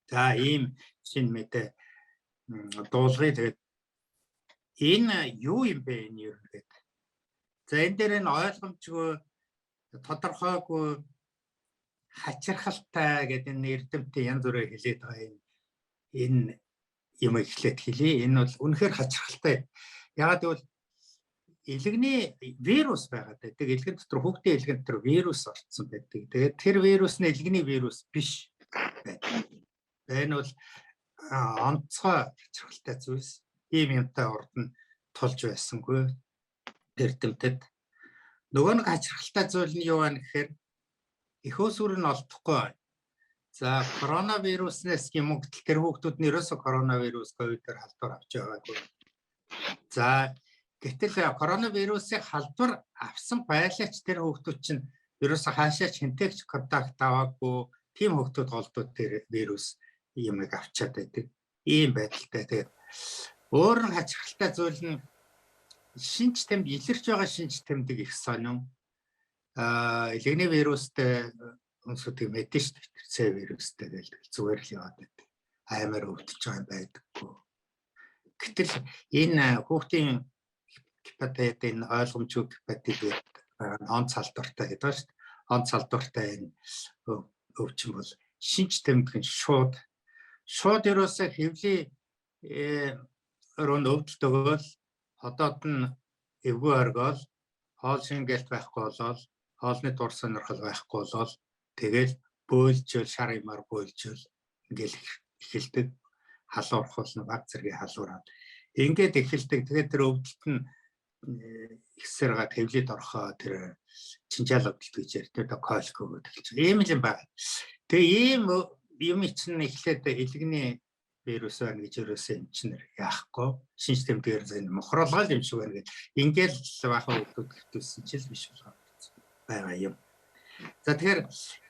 За ийм шинэ мэдээ дуулгая. Тэгээд энэ юу юм бэ энэ юу гэдэг. За энэ дээр энэ ойлгомжгүй, тодорхойгүй, хачирхалтай гэдэг энэ эрдэмтэн янз бүрээр хэлээд байгаа энэ юм эхлээд хэлье. Энэ бол үнэхээр хачирхалтай. Ягаад гэвэл элэгний вирус байгаад байдаг. Элгэн дотор, хүүхдийн элгэн дотор вирус орцсон байдаг. Тэгээд тэр вирус нь элэгний вирус биш байдаг. Энэ бол онцгой хачирхалтай зүйлс. Ийм юмтай урд нь тулж байсангүй эрдэмтэд. Нөгөө нэг хачирхалтай зүйл нь юу вэ гэхээр эх үүсвэр нь олдохгүй. За коронавируснаас юм уу гэтэл тэр хүүхдүүд нь ерөөсөө коронавирус ковидоор халдвар авч байгаагүй. За гэтэл коронавирусын халдвар авсан байлаач тэр хүүхдүүд чинь ерөөсөө хаашаач хэнтэйгч контакт аваагүй. Тийм хүүхдүүд голдуу тэр вирус юмыг авчаад байдаг. Ийм байдалтай. Тэгээд өөр нь хачирхалтай зүйл нь шинж тэмдэг, илэрч байгаа шинж тэмдэг их сонин. Элэгний вирустэй хүмүүсүүдийг мэдэн шүү дээ. С вирустэй гэж зүгээр л яваад байдаг. Аймаар өвдөж байгаа юм байдаггүй. Гэтэл энэ хүүхдийн гепатит, энэ ойлгомжгүй гепатит гэдэг онц халдвартай гэдэг ба шүү дээ. Онц халдвартай энэ өвчин бол шинж тэмдэг нь шууд ерөөсөө хэвлийн өрөөнд өвдөлт өгөөл, ходоод нь эвгүй оргиол, хоол шингээлт байхгүй болоод, хоолны дур сонирхол байхгүй болоод, тэгэл бөөлжөөл, шар юмар бөөлжөөл ингээл эхэлдэг. Халуурах болно, баг зэргийн халуураад ингээд эхэлдэг. Тэгээд тэр өвдөлт нь ихсээр га тэвлээд орохоо тэр чинжаал өвдөлт гэж ярьдаг, колко гэдэг эхэлж байгаа. Ийм л юм байна. Тэгээ ийм юм чинь эхлээд элэгний вирус байна гэж ерөөсөө юм чинь яахгүй. Шинж тэмдгээр зэн мохруулгаа юм шиг байна гэл. Ингээл баахан хүмүүс хэвтүүлсэн чил биш болгоо байгаа юм. За тэгэхээр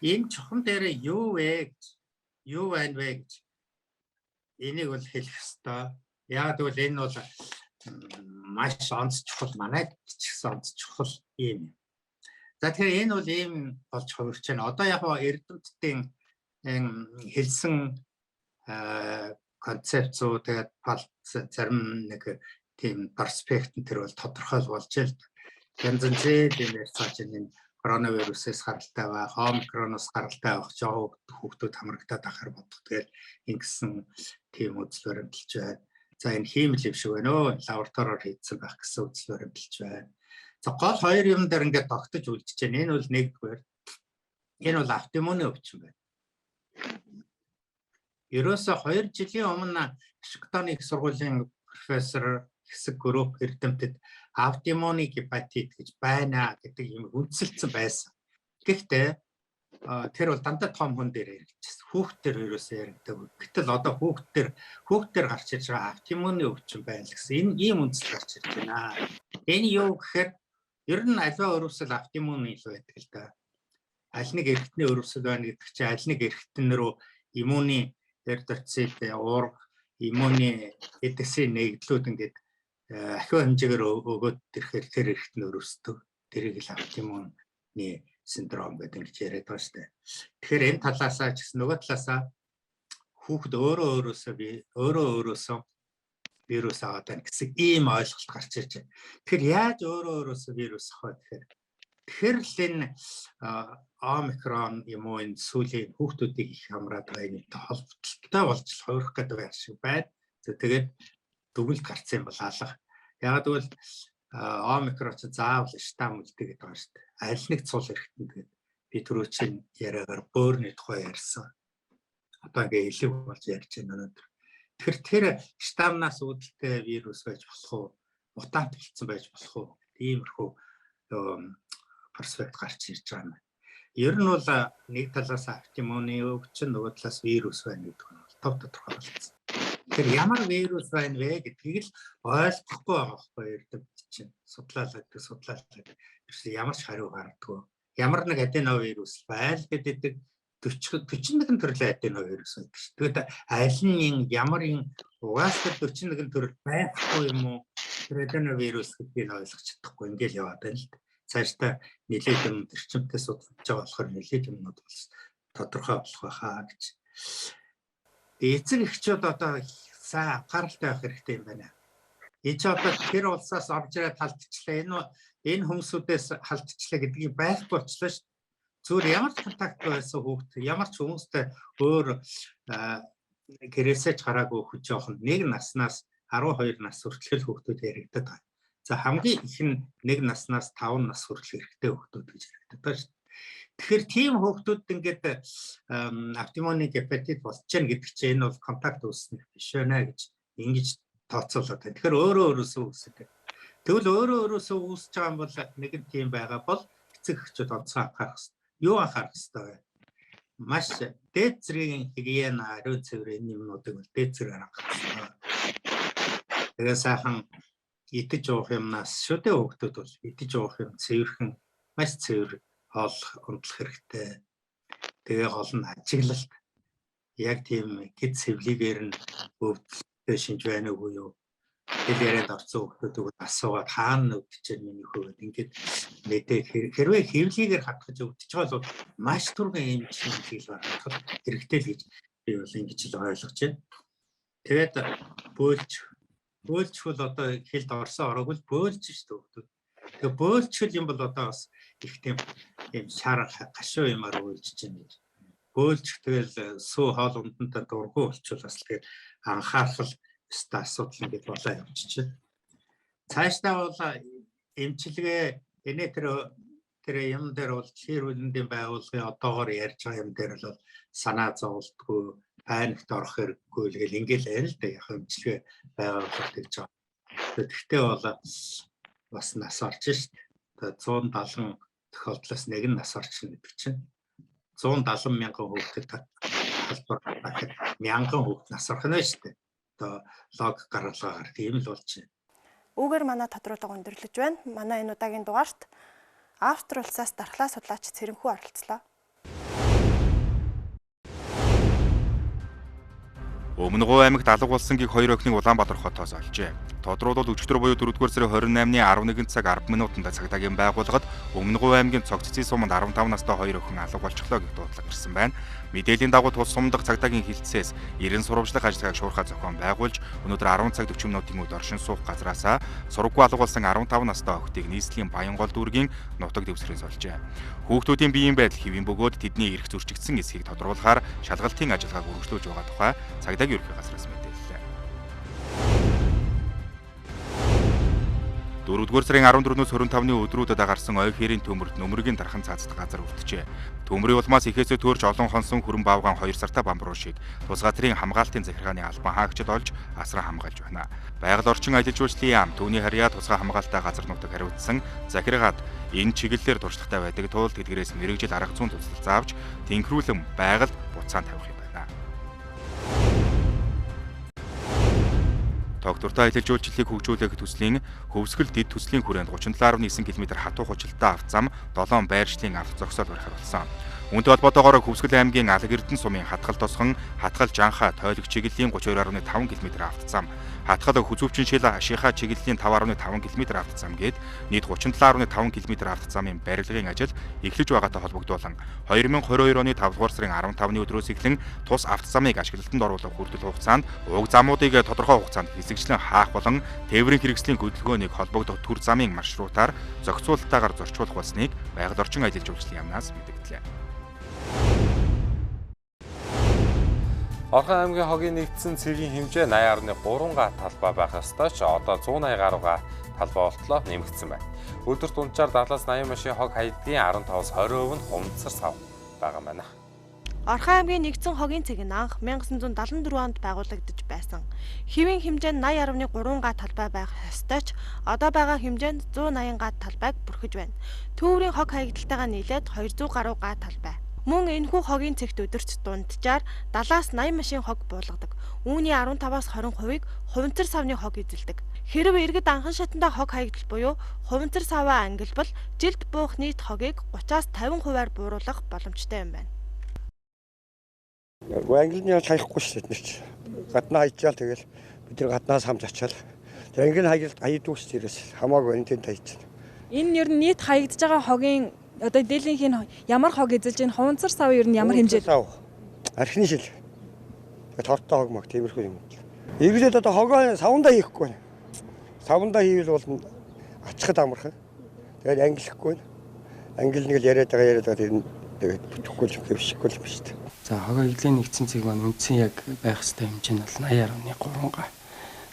энэ чухам дээр юу вэ гэж, юу байна вэ гэж энийг бол хэлэх ёстой. Яг гэвэл энэ бол маш онц чухал, манайд ч гэсэн онц чухал юм. За тэгэхээр энэ бол ийм болж хувирч байна. Одоо яг эрдэмтдийн хэлсэн концепцүү, тэгээд зарим нэг тийм перспект нь тэр бол тодорхой болж л янз янзын юм ярьцгааж энэ коронавирусээс гаралтай байх, омикроноос гаралтай байх жоо хүүхдүүд хамрагдаад ахаар бодох. Тэгэл ингэсэн тийм үзэл баримталж байна. За энэ хиймэл юм шиг байна өө, лабораториор хийдсэн байх гэсэн үзэл баримталж байна. За гол хоёр юм дээр ингээд тогтож үлдэж байна. Энэ бол нэгдүгээр. Энэ бол автоиммуны өвчин байна. Ерөөсө 2 жилийн өмнө Вашингтоны их сургуулийн профессор хэсэг групп эрдэмтэд аутоиммуны гепатит гэж байна гэдэг юм үндсэлсэн байсан. Гэхдээ тэр бол дандаа том хүн дээр яригдчихсэн. Хүүхдтэр ерөөсөө яригдаг. Гэтэл одоо хүүхдтэр гарч ирж байгаа аутоиммуны өвчин байна л гэсэн. Энэ ийм үндсэл гарч ирж байна. Энэ юу гэхээр ер нь аливаа өрөвсөл аутоиммуны л байдаг л да. Аль нэг эргэтний өрөвсөл байна гэдэг чинь аль нэг эргэтэн рүү иммуны эрдэрцид уурга иммуны эдгэсийн нэгдлүүд ингээд ахиу хэмжээгээр өгөөд ирэхээр тэр эргэтэн нь өрөвсдөг. Тэрийг л аутоиммуны синдром гэдэг ингэж яриад байгаа шүү дээ. Тэгэхээр энэ талаасаа ч гэсэн нөгөө талаасаа хүүхэд өөрөө өөрөөсөө вирус аваад байна гэсэн ийм ойлголт гарч ирж байна. Тэгэхээр яаж өөрөө өөрөөсөө вирус авах вэ гэхээр тэгэхээр л энэ омикрон юм уу энэ сүүлийн хүүхдүүдийг их хамраад байгаа энэ холбогдлолтой болж хувирах гэдэг байх шиг байна. Тэгээд дүгнэлт гарсан юм бол алга. Яагаад гэвэл омикрон ч заавал штамм үлдээ гэдэг байгаа шүү дээ. Аль нэг цул эргэтэн тэгээд би түрүүчийн яриагаар бөөрийн тухай ярьсан. Одоо ингээ элэг болж ярьж байна өнөөдөр. Тэгэхээр тэр штамнаас үүдэлтэй вирус байж болох уу? Мутант болсон байж болох уу? Иймэрхүү перспект гарч ирж байгаа юм байна. Ер нь бол нэг талаас аутоиммуны өвчин, нөгөө талаас вирус байна гэдэг нь бол тов тодорхой болсон. Тэгэхээр ямар вирус байна вэ гэдгийг л ойлгохгүй байгаа байхгүй эрдэмт чинь судлаалаад ерөөсөө ямар ч хариу гардаггүй. Ямар нэг аденовирус байл гэдэг 41 төрлийн аденовирус байдаг ш. Тэгээд аль нь ямар юм угаасаа 41 төрөл байхгүй юм уу? Тэр аденовирус гэдгийг ойлгож чадахгүй ингээл яваад байна л да. Цаашдаа нэлээд юм эрчимтэй судалж байгаа болохоор нэлээд юмнууд бол тодорхой болох байхаа гэж. Эцэг эхчүүд одоо сайн анхааралтай байх хэрэгтэй юм байна. Энэ ч одоо тэр улсаас орж ирээд халдчихлаа. Энэ хүмүүсүүдээс халдчихлаа гэдгийг байхгүй болчлаа шүү. Зүгээр ямар ч контакт байсан хүүхд, ямар ч хүмүүстэй өөр гэрээсээ ч гараагүй хүн жоохон нэг наснаас 12 нас хүртэл хүүхдүүд яригдаад байна. За хамгийн их нь 1 наснаас 5 нас хүртэл эрэгтэй хүүхдүүд гэж яригдаад байна шүү. Тэгэхээр тийм хүүхдүүд ингээд аутоиммуны гепатит болчихно гэдэг чинь энэ бол контакт үүснэх биш байна гэж ингэж тооцоолоод байна. Тэгэхээр өөрөө өөрөөсөө үүсдэг. Тэгвэл өөрөө өөрөөсөө үүсэж байгаа юм бол нэг нь тийм байгаа бол эцэг эхчүүд онцгой анхаарах хэрэгтэй. Юу анхаарах хэрэгтэй вэ? Маш дээд зэргийн гигиена, ариун цэвэр энэ юмнуудыг бол дээд зэргээр анхаарах хэрэгтэй. Тэгээ сайхан идэж уух юмнаас шүү дээ хүүхдүүд бол идэж уух юм цэвэрхэн маш цэвэр хоол унтлах хэрэгтэй. Тэгээ гол нь ажиглалт. Яг тийм гид сэвлигээр нь өвдөлттэй шинж байна уугүй юу? Хэл ярианд орсон хүүхдүүдийг асуугаад хаана өвдөж байна миний хөө гэд ингээд мэдээ хэрвээ хэвлигээр хатгаж өвдөж байгаа бол маш түргэн ийм шинжилгээ гаргах хэрэгтэй л гэж би бол ингэж л ойлгож байна. Тэгээд бөөлжхөл одоо хэлд орсон ороогүй л бөөлж шүү дээ хүүхдүүд. Тэгээ бөөлжхөл юм бол одоо бас их тийм юм шар гашуу юмар бөөлжиж байна гэж. Бөөлжих тэгэл сүү хоол ундантаа дургу болчихвол бас тэгээд анхаарал өстой асуудал ингээд болоо явчихжээ. Цаашдаа бол эмчилгээ энэ тэр юм дээр бол дэлхийн эрүүл мэндийн байгууллагын одоогоор ярьж байгаа юм дээр бол санаа зовлтгүй паникт орох хэрэггүй л гэл ингээл байна л да яг эмчилгээ байгаа бол тэгж байгаа. Тэгэхдээ бол бас нас орж шít. Одоо 170 тохиолдлоос нэг нь нас орчихно гэдэг чинь 170 мянган хүүхдэд холбоор гэхэд мянган хүүхд нас орох нь шүү дээ. Одоо лог гаргалгаагаар тийм л болж байна. Үүгээр манай тодруулга өндөрлөж байна. Манай энэ удаагийн дугаарт Австри улсаас дархлаа судлаач Цэрэнхүү оролцлоо. Өмнө Говь аймагт алга болсон гих хоёр охиныг Улаанбаатар хотоос олжээ. Тодруулбал өчигдөр буюу 4-р сарын 28-ны 11 цаг 10 минутанд цагдаагийн байгууллагад Өмнө Говь аймгийн Цог цэцгийн суманд 15 настай хоёр охин алга болчихлоо гэх дуудлага ирсэн байна. Мэдээллийн дагуу тус сумдах цагдаагийн хилцээс 90 сурвалжлах ажиллагааг шуурхай зохион байгуулж өнөөдөр 10 цаг 40 минутын үед оршин суух газраасаа сургаггүй алга болсон 15 настай охидыг нийслэлийн Баянгол дүүргийн нутаг дэвсгэрээс олжээ. Хүүхдүүдийн биеийн байдал хэвийн бөгөөд тэдний эрх зөрчигдсөн эсхийг тодруулахаар шалгалтын ажиллагааг үргэлжлүүлж байгаа тухай цагдаагийн ерөнхий газраас мэдээллээ. 4-р сарын 14-өөс 25-ны өдрүүдэд гарсан ой хэрийн төмөрт нөмрөгийн дархан цаазат газар өвдөжээ. Төмрийн улмаас ихээсээ төөрч олон хонсон хүрэн баавгаан 2 сартаа бамбруу шиг тус газрын хамгаалтын захиргааны албан хаагчид олж асран хамгаалж байна. Байгаль орчин аялал жуулчлалын яам түүний харьяа тусгай хамгаалалтаа газар нутаг хариуцсан захиргаад энэ чиглэлээр туршлагатай байдаг тул тэдгээрээс мэрэгжил арга зүйн туслал заавч тэнхрүүлэн байгальд буцаан тавих юм байна. Тогтвортой аялал жуулчлалыг хөгжүүлэх төслийн Хөвсгөл дэд төслийн хүрээнд 37.9 км хатуу хучилтаа авто зам 7 байршлын авто зогсоол барихар болсон. Үүнтэй холбоотойгоор Хөвсгөл аймгийн Алаг Эрдэнэ сумын Хатгал тосгон, Хатгал Жанхаа, Тойлог чиглэлийн 32.5 км авто зам, Хатгал Хүзүүвчин шил Ашихаа чиглэлийн 5.5 км авто зам гээд нийт 37.5 км авто замын барилгын ажил эхлэж байгаатай холбогдуулан 2022 оны 5 дугаар сарын 15-ны өдрөөс эхлэн тус авто замыг ашиглалтанд оруулах хүртэл хугацаанд уг замуудыг тодорхой хугацаанд хэсэгчлэн хаах болон тээврийн хэрэгслийн хөдөлгөөнийг холбогдох төр замын маршрутаар зохицуулалтаагаар зорчуулах болсныг байгаль орчин аялал жуулчлалын яамнаас мэдэгдлээ. Орхон аймгийн хогийн нэгдсэн цэгийн хэмжээ 80.3 га талбай байх ёстой ч одоо 180 гаруй га талбай болтлоо нэмэгдсэн байна. Өдөрт дунджаар 70-80 машин хог хаягдгийн 15-аас 20% нь хумцар сав байгаа юм байна. Орхон аймгийн нэгдсэн хогийн цэг нь анх 1974 онд байгуулагдаж байсан. Хэвийн хэмжээ нь 80.3 га талбай байх ёстой ч одоо байгаа хэмжээ нь 180 га талбайг бүрхэж байна. Төврийн хог хаягдалтайгаа нийлээд 200 гаруй га талбай. Мөн энэхүү хогийн цэгт өдөрт дунджаар 70-аас 80 машин хог буулгадаг. Үүний 15-аас 20%-ыг хуванцар савны хог эзэлдэг. Хэрв иргэд анхан шатандаа хог хаягдал буюу хуванцар саваа ангилбал жилд буух нийт хогийг 30-аас 50%-аар бууруулах боломжтой юм байна. Ангилны яаж хаяхгүй шүү дээ. Гаднаа хайчаал тэгэл бид нар гаднаас хамж ачаал. Тэр ангил хаягдгүй шүү дээ. Хамаагүй энэ тэнд хайчихна. Энэ ер нь нийт хаягдж байгаа хогийн одоо дийлэнх нь ямар хог эзэлж байна? Хуванцар сав ер нь ямар хэмжээд? Архины шил. Тэгээд тортой хог мог тиймэрхүү юм. Иргэдэд одоо хогоо савндаа хийхгүй байна. Савндаа хийвэл бол ачхад амархан. Тэгээд ангилахгүй байна. Ангил нэг л яриад байгаа тэр нь тэгээд бүтэхгүй юм хэвшихгүй юм шүү дээ. За хогоо иглийн нэгдсэн цэг маань үндсэн яг байх ёстой хэмжээ нь бол 80.3 га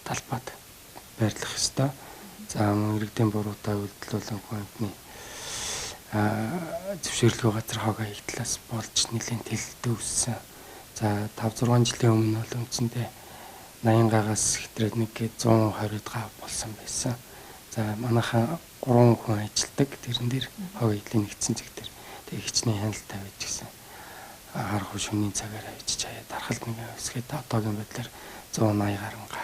талбайд байрлах ёстой. За мөн иргэдийн буруутай үйлдэл болон хүн амтны зөвшөөрлгүй газар хог хаягдлаас болж нэлээн тэлэлтэ үүссэн. За 5 6 жилийн өмнө бол үндсэндээ 80 гагаас хэтрээд нэг 120 га болсон байсан. За манайхан 3 хүн ажилладаг. Тэрэн дээр хог хаягдлын нэгдсэн цэг дээр тэг хичнээн хяналт тавьж гисэн. Харах шөнийн цагаар авчиж хаяа дархалт нэг өсгээд одоогийн байдлаар 180 гаруй га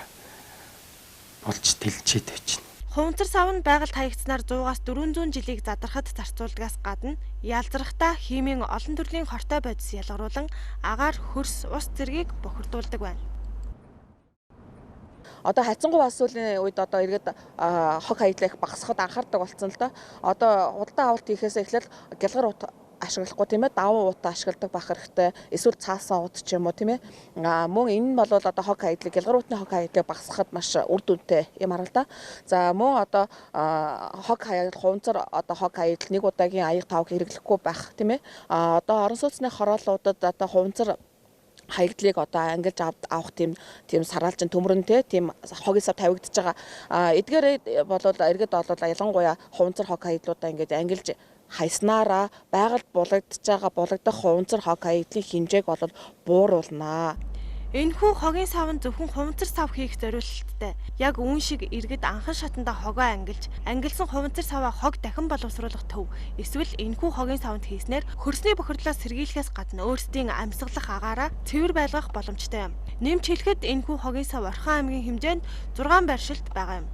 болж тэлчээд байж байна. Хуванцар сав нь байгальд хаягдсанаар 100-аас 400 жилийг задрахад зарцуулдгаас гадна ялзрахтаа химийн олон төрлийн хортой бодис ялгаруулан агаар, хөрс, ус зэргийг бохирдуулдаг байна. Одоо хайцангуй асуулын үед одоо иргэд хог хаягдлаа их багасгахад анхаардаг болсон л доо. Одоо худалдан авалт хийхээс эхлээл гялгар ут ашиглахгүй тийм ээ, даван ут ашигладаг байх хэрэгтэй. Эсвэл цаасан ут ч юм уу тийм ээ. Мөн энэ нь бол одоо хог хаягдлыг, гялгар утны хог хаягдлыг багасгахад маш үр дүнтэй юм арга л да. За мөн одоо хог хаягдал, хуванцар одоо хог хаягдал нэг удаагийн аяг тавг хэрэглэхгүй байх тийм ээ. Одоо орон сууцны хорооллуудад одоо хуванцар хаягдлыг одоо ангилж авах тийм сараалжин төмөрөнтэй тийм хогийн сав тавигдж байгаа. Эдгээр бол иргэд бол ялангуяа хуванцар хог хаягдлуудаа ингээд ангилж хайснараа байгальд булагдж байгаа булагдах хуванцар хог хаягдлын хэмжээг бол бууруулнаа. Энэхүү хогийн сав нь зөвхөн хуванцар сав хийх зориулалттай. Яг үүн шиг иргэд анхан шатандаа хогоо ангилж, ангилсан хуванцар саваа хог дахин боловсруулах төв эсвэл энэхүү хогийн савнд хийснээр хөрсний бохирдлоос сэргийлэхээс гадна өөрсдийн амьсгалах агаараа цэвэр байлгах боломжтой юм. Нэмж хэлэхэд энэхүү хогийн сав Орхон аймгийн хэмжээнд 6 байршилд байгаа юм.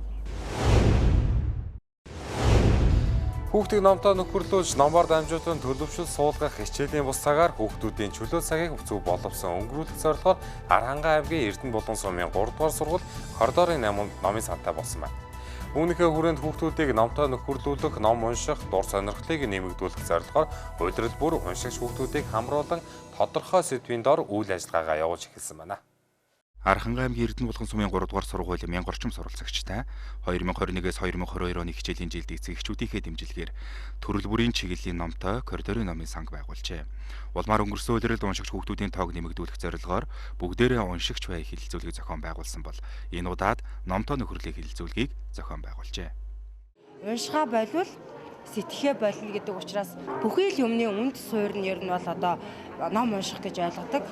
Хүүхдийг номтой нөхөрлүүлж, номоор дамжуулан төлөвшөл суулгах хичээлийн бус цагаар хүүхдүүдийн чөлөө цагийг зөв боловсон өнгөрүүлэх зорилгоор Архангай аймгийн Эрдэнэ булган сумын 3 дугаар сургууль коридорын номын сантай болсон байна. Үүнийхээ хүрээнд хүүхдүүдийг номтой нөхөрлүүлэх, ном унших, дур сонирхлыг нэмэгдүүлэх зорилгоор улирал бүр уншигч хүүхдүүдийг хамруулан тодорхой сэдвийн дор үйл ажиллагаагаа явуулж эхэлсэн байна. Архангай аймгийн Эрдэнэ булган сумын 3 дугаар сургууль 1000 орчим суралцагчтай 2021-ээс 2022 оны хичээлийн жилд эцэг эхчүүдийнхээ дэмжлэгээр төрөл бүрийн чиглэлийн номтой коридорын номын санг байгуулжээ. Улмаар өнгөрсөн улиралд уншигч хүүхдүүдийн тоог нэмэгдүүлэх зорилгоор бүгдээрээ уншигч бай хэлэлцүүлгийг зохион байгуулсан бол энэ удаад номтой нөхөрлөлийн хэлэлцүүлгийг зохион байгуулжээ. Уншихаа болвол сэтгэхээ болно гэдэг учраас бүхий л юмны үнд суурь нь ер нь бол одоо ном унших гэж ойлгодог.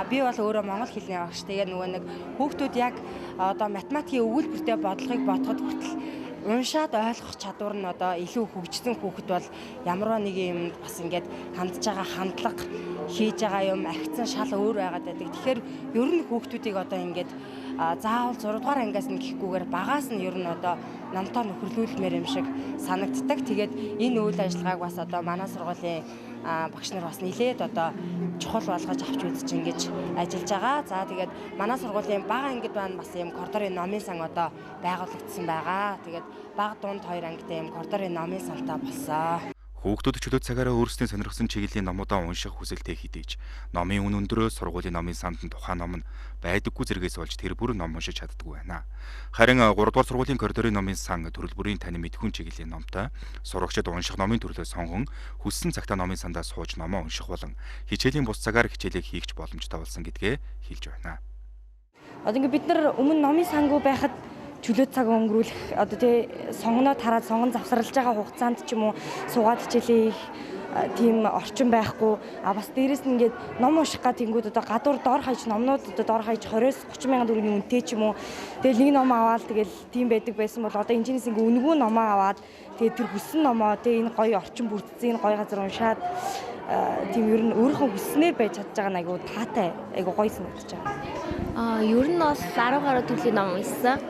Би бол өөрөө монгол хэлний багш. Тэгээ нөгөө нэг хүүхдүүд яг одоо математикийн өгүүлбэртэй бодлогыг бодоход хүртэл уншаад ойлгох чадвар нь одоо илүү хөгжсөн хүүхэд бол ямарваа нэг юмд бас ингээд хандж байгаа хандлага хийж байгаа юм агцсан шал өөр байгаад байдаг. Тэгэхээр ер нь хүүхдүүдийг одоо ингээд заавал 6 дугаар ангиас нь гэхгүйгээр багаас нь ер нь одоо номтой нөхөрлүүлмээр юм шиг санагддаг. Тэгээд энэ үйл ажиллагааг бас одоо манай сургуулийн багш нар бас нэлээд одоо чухал болгож авч үзэж ингэж ажиллаж байгаа. За тэгээд манай сургуулийн бага ангид маань бас ийм коридорын номын сан одоо байгуулагдсан байгаа. Тэгээд бага дунд хоёр ангитай ийм коридорын номын сантай болсон. Хүүхдүүд чөлөө цагаараа өөрсдийн сонирхсан чиглэлийн номуудаа унших хүсэлтэй хэдий ч номын үн өндрөө сургуулийн номын санд нь тухайн ном нь байдаггүй зэргээс болж тэр бүр ном уншиж чаддаггүй байна. Харин 3 дугаар сургуулийн коридорын номын сан төрөл бүрийн танин мэдхүн чиглэлийн номтой сурагчид унших номын төрлөө сонгон хүссэн цагтаа номын сандаа сууж номоо унших болон хичээлийн бус цагаар хичээлээ хийх боломжтой болсон гэдгээ хэлж байна. Одоо ингээд бид нар өмнө номын сангүй байхад чөлөө цаг өнгөрүүлэх одоо тий сонгоноо тараад сонгон завсарлаж байгаа хугацаанд ч юм уу суугаад хичээлээ хийх тийм орчин байхгүй. А бас дээрэс нь ингээд ном унших га тэнгүүд одоо гадуур дор хаяж номнууд одоо дор хаяж 20-с 30 мянган төгрөгийн үнэтэй ч юм уу. Тэгэл нэг ном аваад тэгэл тийм байдаг байсан бол одоо энэчнээс ингээд үнэгүй номоо аваад тэгээд тэр хүссэн номоо тий энэ гоё орчин бүрдсэн энэ гоё газар уншаад тийм ер нь өөрийнхөө хүсснээр байж чадж байгаа нь айгуу таатай айгуу гоё санагдаж байгаа. Ер нь бол 10 гаруй төрлийн ном уншсан.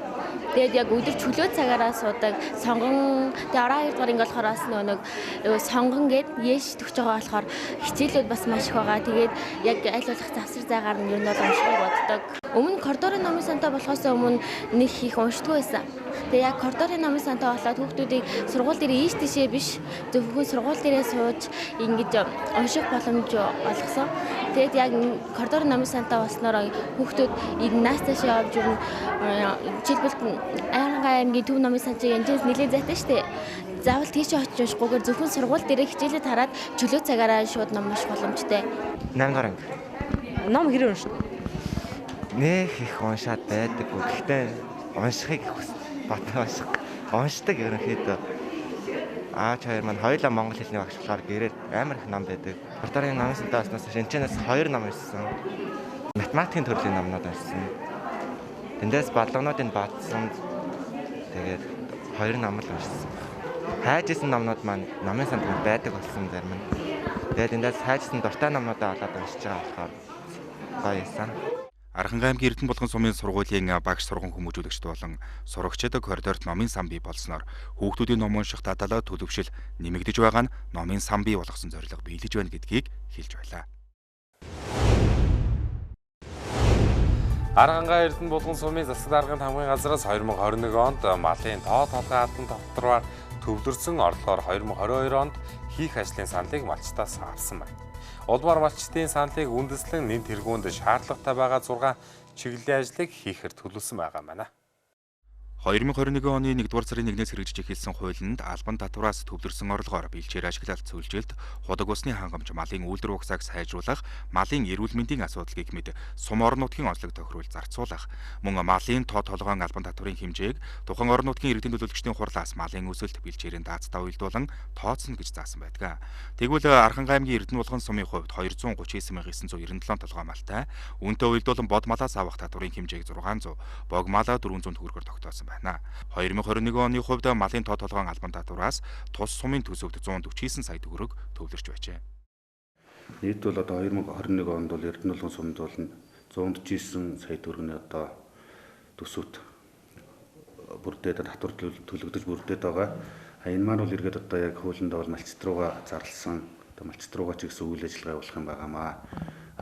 Тэгээд яг өдөр чөлөө цагаараа суудаг сонгон тэгээд орон 2 дугаар анги болохоор бас нэг сонгон гээд яш төгч байгаа болохоор хичээлүүд бас маш их байгаа. Тэгээд яг аль болох завсар зайгаар нь ер нь бол уншихыг боддог. Өмнө коридорын номын сантай болохоос өмнө нэг их уншдаггүй байсан. Тэгээд яг коридорын номын сантай болоод хүүхдүүдийг сургууль дээр ийш тийшээ биш зөвхөн сургууль дээрээ сууж ингэж унших боломж олгосон. Тэгээд яг коридорын номын сантай болсноор хүүхдүүд наас цаашаа явж ер нь жишээлбэл Архангай аймгийн төв номын сан чинь янжээс нэлээд зайтай шүү дээ. Заавал тийшээ очиж уншихгүйгээр зөвхөн сургууль дээрээ хичээлээ тараад чөлөө цагаараа шууд ном унших боломжтой. 8 дугаар анги. Ном хэрэг уншдаг? Нэх их уншаад байдаггүй. Гэхдээ уншихыг хүсдэг. Уншдаг ерөнхийдөө. Аач хоёр маань хоёулаа монгол хэлний багш болохоор гэрээд амар их ном байдаг. Коридорын номын сантай болсноос шинжээнээс 2 ном уншсан. Математикийн төрлийн номнууд уншсан. Тэндээс бодлогонуудыг бодсон. Тэгээд 2 ном л уншсан. Хайж исэн номнууд маань номын санд байдаг болсон зарим нь. Тэгээд эндээс хайжсан дуртай номнуудаа олоод уншиж байгаа болохоор гоё юмсан. Архангай аймгийн Эрдэнэ булган сумын сургуулийн багш сурган хүмүүжүүлэгчд болон сурагчид коридорт номын сан бий болсноор хүүхдүүдийн ном унших таталаа төлөвшил нэмэгдэж байгаа нь номын сан бий болгосон зорилго биелэж байна гэдгийг хэлж байлаа. Архангай Эрдэнэ булган сумын засаг даргын тамгын газраас 2021 онд малын тоо толгой албан татвараар төвлөрсөн орлогоор 2022 онд хийх ажлын саналыг малчдаас авсан байна. Улмаар малчдын саналыг үндэслэн нэн тэргуунд шаардлагатай байгаа 6 чиглэлийн ажлыг хийхээр төлөвлөсөн байгаа юм байна. 2021 оны 1-р сарын 1-ээс хэрэгжиж эхэлсэн хуулинд албан татвараас төвлөрсөн орлогоор бэлчээр ашиглалт цөлжилт, худаг усны хангамж, малын үйлдвэр угсааг сайжруулах, малын эрүүл мэндийн асуудал гэх мэт сум орон нутгийн онцлог тохируулж зарцуулах, мөн малын тоо толгойн албан татварын хэмжээг тухайн орон нутгийн иргэдийн төлөөлөгчдийн хурлаас малын өсөлт, бэлчээрийн даацтай уялдуулан тооцно гэж заасан байдаг. Тэгвэл Архангай аймгийн Эрдэнэ булган сумын хувьд 239,997 толгой малтай, үүнтэй уялдуулан бод малаас авах татварын хэмжээг 600, бог малаа 400 төгрөгөөр тогтоосон байна. 2021 оны хувьд малын тоо толгойн албан татвараас тус сумын төсөвт 149 сая төгрөг төвлөрч байжээ. Нийт бол одоо 2021 онд бол Эрдэнэ булган сумд бол 149 сая төгрөгийн одоо төсөвт бүрдээд татвар төлөгдөж бүрдээд байгаа. Энэ маань бол эргээд одоо яг хуулиндаа бол малчид руугаа зарласан, одоо малчид руугаа ч гэсэн үйл ажиллагаа явуулах юм байгаамаа.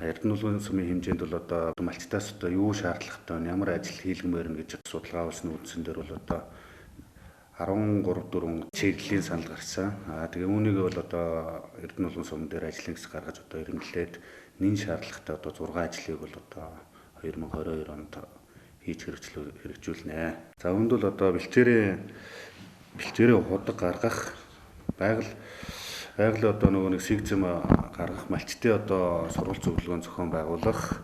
Эрдэнэ Улган сумын хэмжээнд бол одоо малчдаас одоо юу шаардлагатай вэ, ямар ажил хийлгэмээр нь гэж судалгаа явуулсан үндсэн дээр бол одоо 13 4 чиглэлийн санал гарсан. Тэгээ үүнийг бол одоо Эрдэнэ Улган сум дээр ажлын хэсэг гаргаж одоо эрэмблээд нэн шаардлагатай одоо 6 ажлыг бол одоо 2022 онд хийж хэрэгжүүлнэ. За үүнд бол одоо бэлчээрээ худаг гаргах, байгаль одоо нөгөө нэг сигзэм гаргах, малчтын одоо сургалт зөвлөгөөн зохион байгуулах,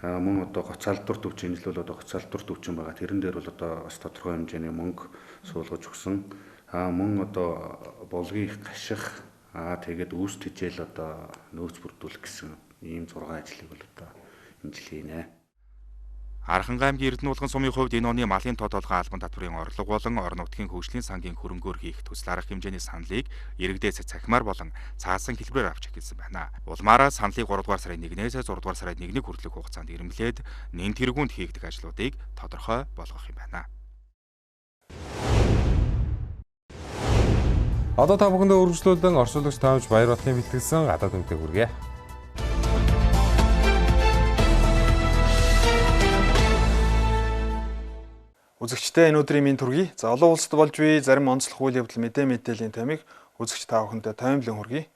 мөн одоо гоц албар төвчин энэ жил бол одоо гоц албар төвчин байгаа. Тэрэн дээр бол одоо бас тодорхой хэмжээний мөнгө суулгаж өгсөн. Мөн одоо булгийг гаших, тэгээд үүс тэжээл одоо нөөц бүрдүүлэх гэсэн ийм 6 ажлыг бол одоо энэ жил хийнэ. Архангай аймгийн Эрдэнэ Улган сумын хувьд энэ оны малын тоо толгой албан татврын орлого болон орон нутгийн хөгжлийн сангийн хөрөнгөөр хийх төсөл арга хэмжээний саналыг иргэдээс цахимаар болон цаасан хэлбэрээр авч эхэлсэн байна. Улмаараа саналыг 3 дугаар сарын 1-ээс 6 дугаар сарын 1-ний хүртэлх хугацаанд ирэмлээд нэн тэргуунд хийгдэх ажлуудыг тодорхой болгох юм байна. Одоо та бүхэндээ үргэлжлүүлэн орчуулагч Таамж Баярбатын бэлтгэсэн гадаад мэдээ хүргэе. Үзэгчдээ энэ өдрийн минь төргий. За олон улсад болж буй зарим онцлог үйл явдал мэдээллийн томыг үзэгч та бүхэндээ тоймлон хүргэе.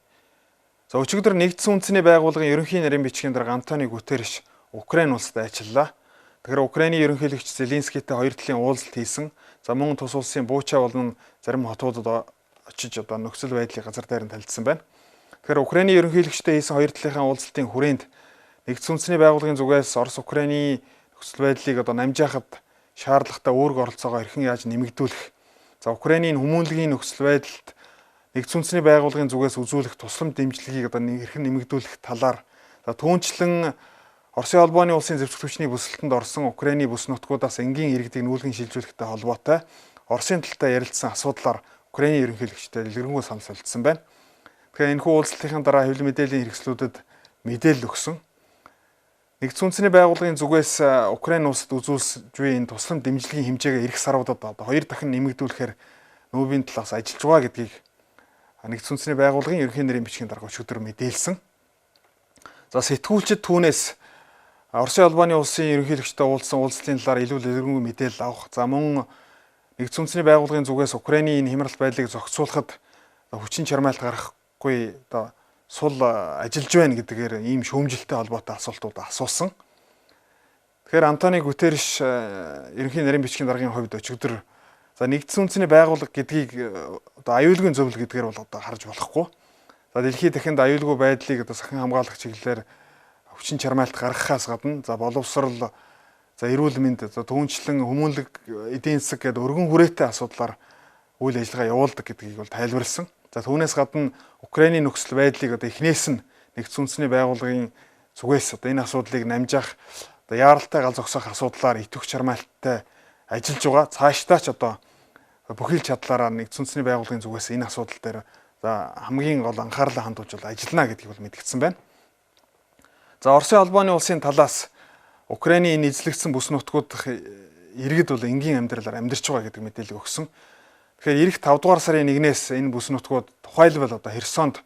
За өчигдөр нэгдсэн үндэсний байгууллагын ерөнхий нарийн бичгийн дарга Антони Гутерриш Украин улсад ажиллалаа. Тэгэхээр Украины ерөнхийлөгч Зеленскийтэй хоёр талын уулзалт хийсэн. За мөн тус улсын Буча болон зарим хотуудад очиж одоо нөхцөл байдлыг газар дээр нь танилцсан байна. Тэгэхээр Украины ерөнхийлөгчтэй хийсэн хоёр талынхаа уулзалтын хүрээнд нэгдсэн үндэсний байгууллагын зүгээс Орос Украины нөхцөл байдлыг одоо намжаахад шаардлагатай үүрэг оролцоогоо хэрхэн яаж нэмэгдүүлэх, за Украины хүмүүнлэгийн нөхцөл байдалд нэгдсэн үндэсний байгууллагын зүгээс үзүүлэх тусламж дэмжлэгийг одоо хэрхэн нэмэгдүүлэх талаар, за түүнчлэн Оросын холбооны улсын зэвсэг түвшний бүсэлтэнд орсон Украины бүс нутгуудаас энгийн иргэдийг нүүлгэн шилжүүлэхтэй холбоотой Оросын талтай ярилцсан асуудлаар Украины ерөнхийлөгчтэй дэлгэрэнгүй санал солилцсон байна. Тэгэхээр энэхүү уулзалтын дараа хэвлэл мэдээллийн хэрэгслүүдэд мэдээлэл өгсөн. Нэгдсэн үндэсний байгууллагын зүгээс Украин улсад үзүүлж буй энэ туслам дэмжлэгийн хэмжээгээ ирэх саруудад одоо 2 дахин нэмэгдүүлэхээр нүүбийн талаас ажиллаж байгаа гэдгийг нэгдсэн үндэсний байгууллагын ерөнхий нэрийн бичгийн дарга өчигдөр мэдээлсэн. За сэтгүүлчид түүнээс Оросын холбооны улсын ерөнхийлөгчтэй уулзсан уулзалтын талаар илүү дэлгэрэнгүй мэдээлэл авах. За мөн нэгдсэн үндэсний байгууллагын зүгээс Украины энэ хямрал байдлыг зохицуулахад хүчин чармайлт гаргахгүй одоо сул ажиллаж байна гэдгээр ийм шүүмжилтэй холбоотой асуултууд асуусан. Тэгэхээр Антони Гутерриш ерөнхий нарийн бичгийн даргын хувьд өчигдөр за нэгдсэн үндэсний байгууллага гэдгийг одоо аюулгүй зөвлөл гэдгээр бол одоо харж болохгүй. За дэлхийд дахинд аюулгүй байдлыг одоо сахин хамгаалах чиглэлээр хүчин чармайлт гаргахаас гадна за боловсрол, за эрүүл мэнд, за түүнчлэн хүмүүнлэг эдийн засаг гэдэг өргөн хүрээтэй асуудлаар үйл ажиллагаа явуулдаг гэдгийг бол тайлбарласан. За түүнээс гадна Украины нөхцөл байдлыг одоо эхнээс нь нэгдсэн үндэсний байгууллагын зүгээс одоо энэ асуудлыг намжаах, одоо яаралтай гал зогсоох асуудлаар идэвх чармайлттай ажиллаж байгаа. Цаашдаа ч одоо бүхий л чадлаараа нэгдсэн үндэсний байгууллагын зүгээс энэ асуудал дээр за хамгийн гол анхаарлаа хандуулж бол ажиллана гэдгийг бол мэдгдсэн байна. За Оросын холбооны улсын талаас Украины энэ эзлэгдсэн бүс нутгууд иргэд бол энгийн амьдралаар амьдарч байгаа гэдэг мэдээлэл өгсөн. Тэгэхээр ирэх 5 дугаар сарын 1-ээс энэ бүс нутгууд тухайлбал одоо Херсонд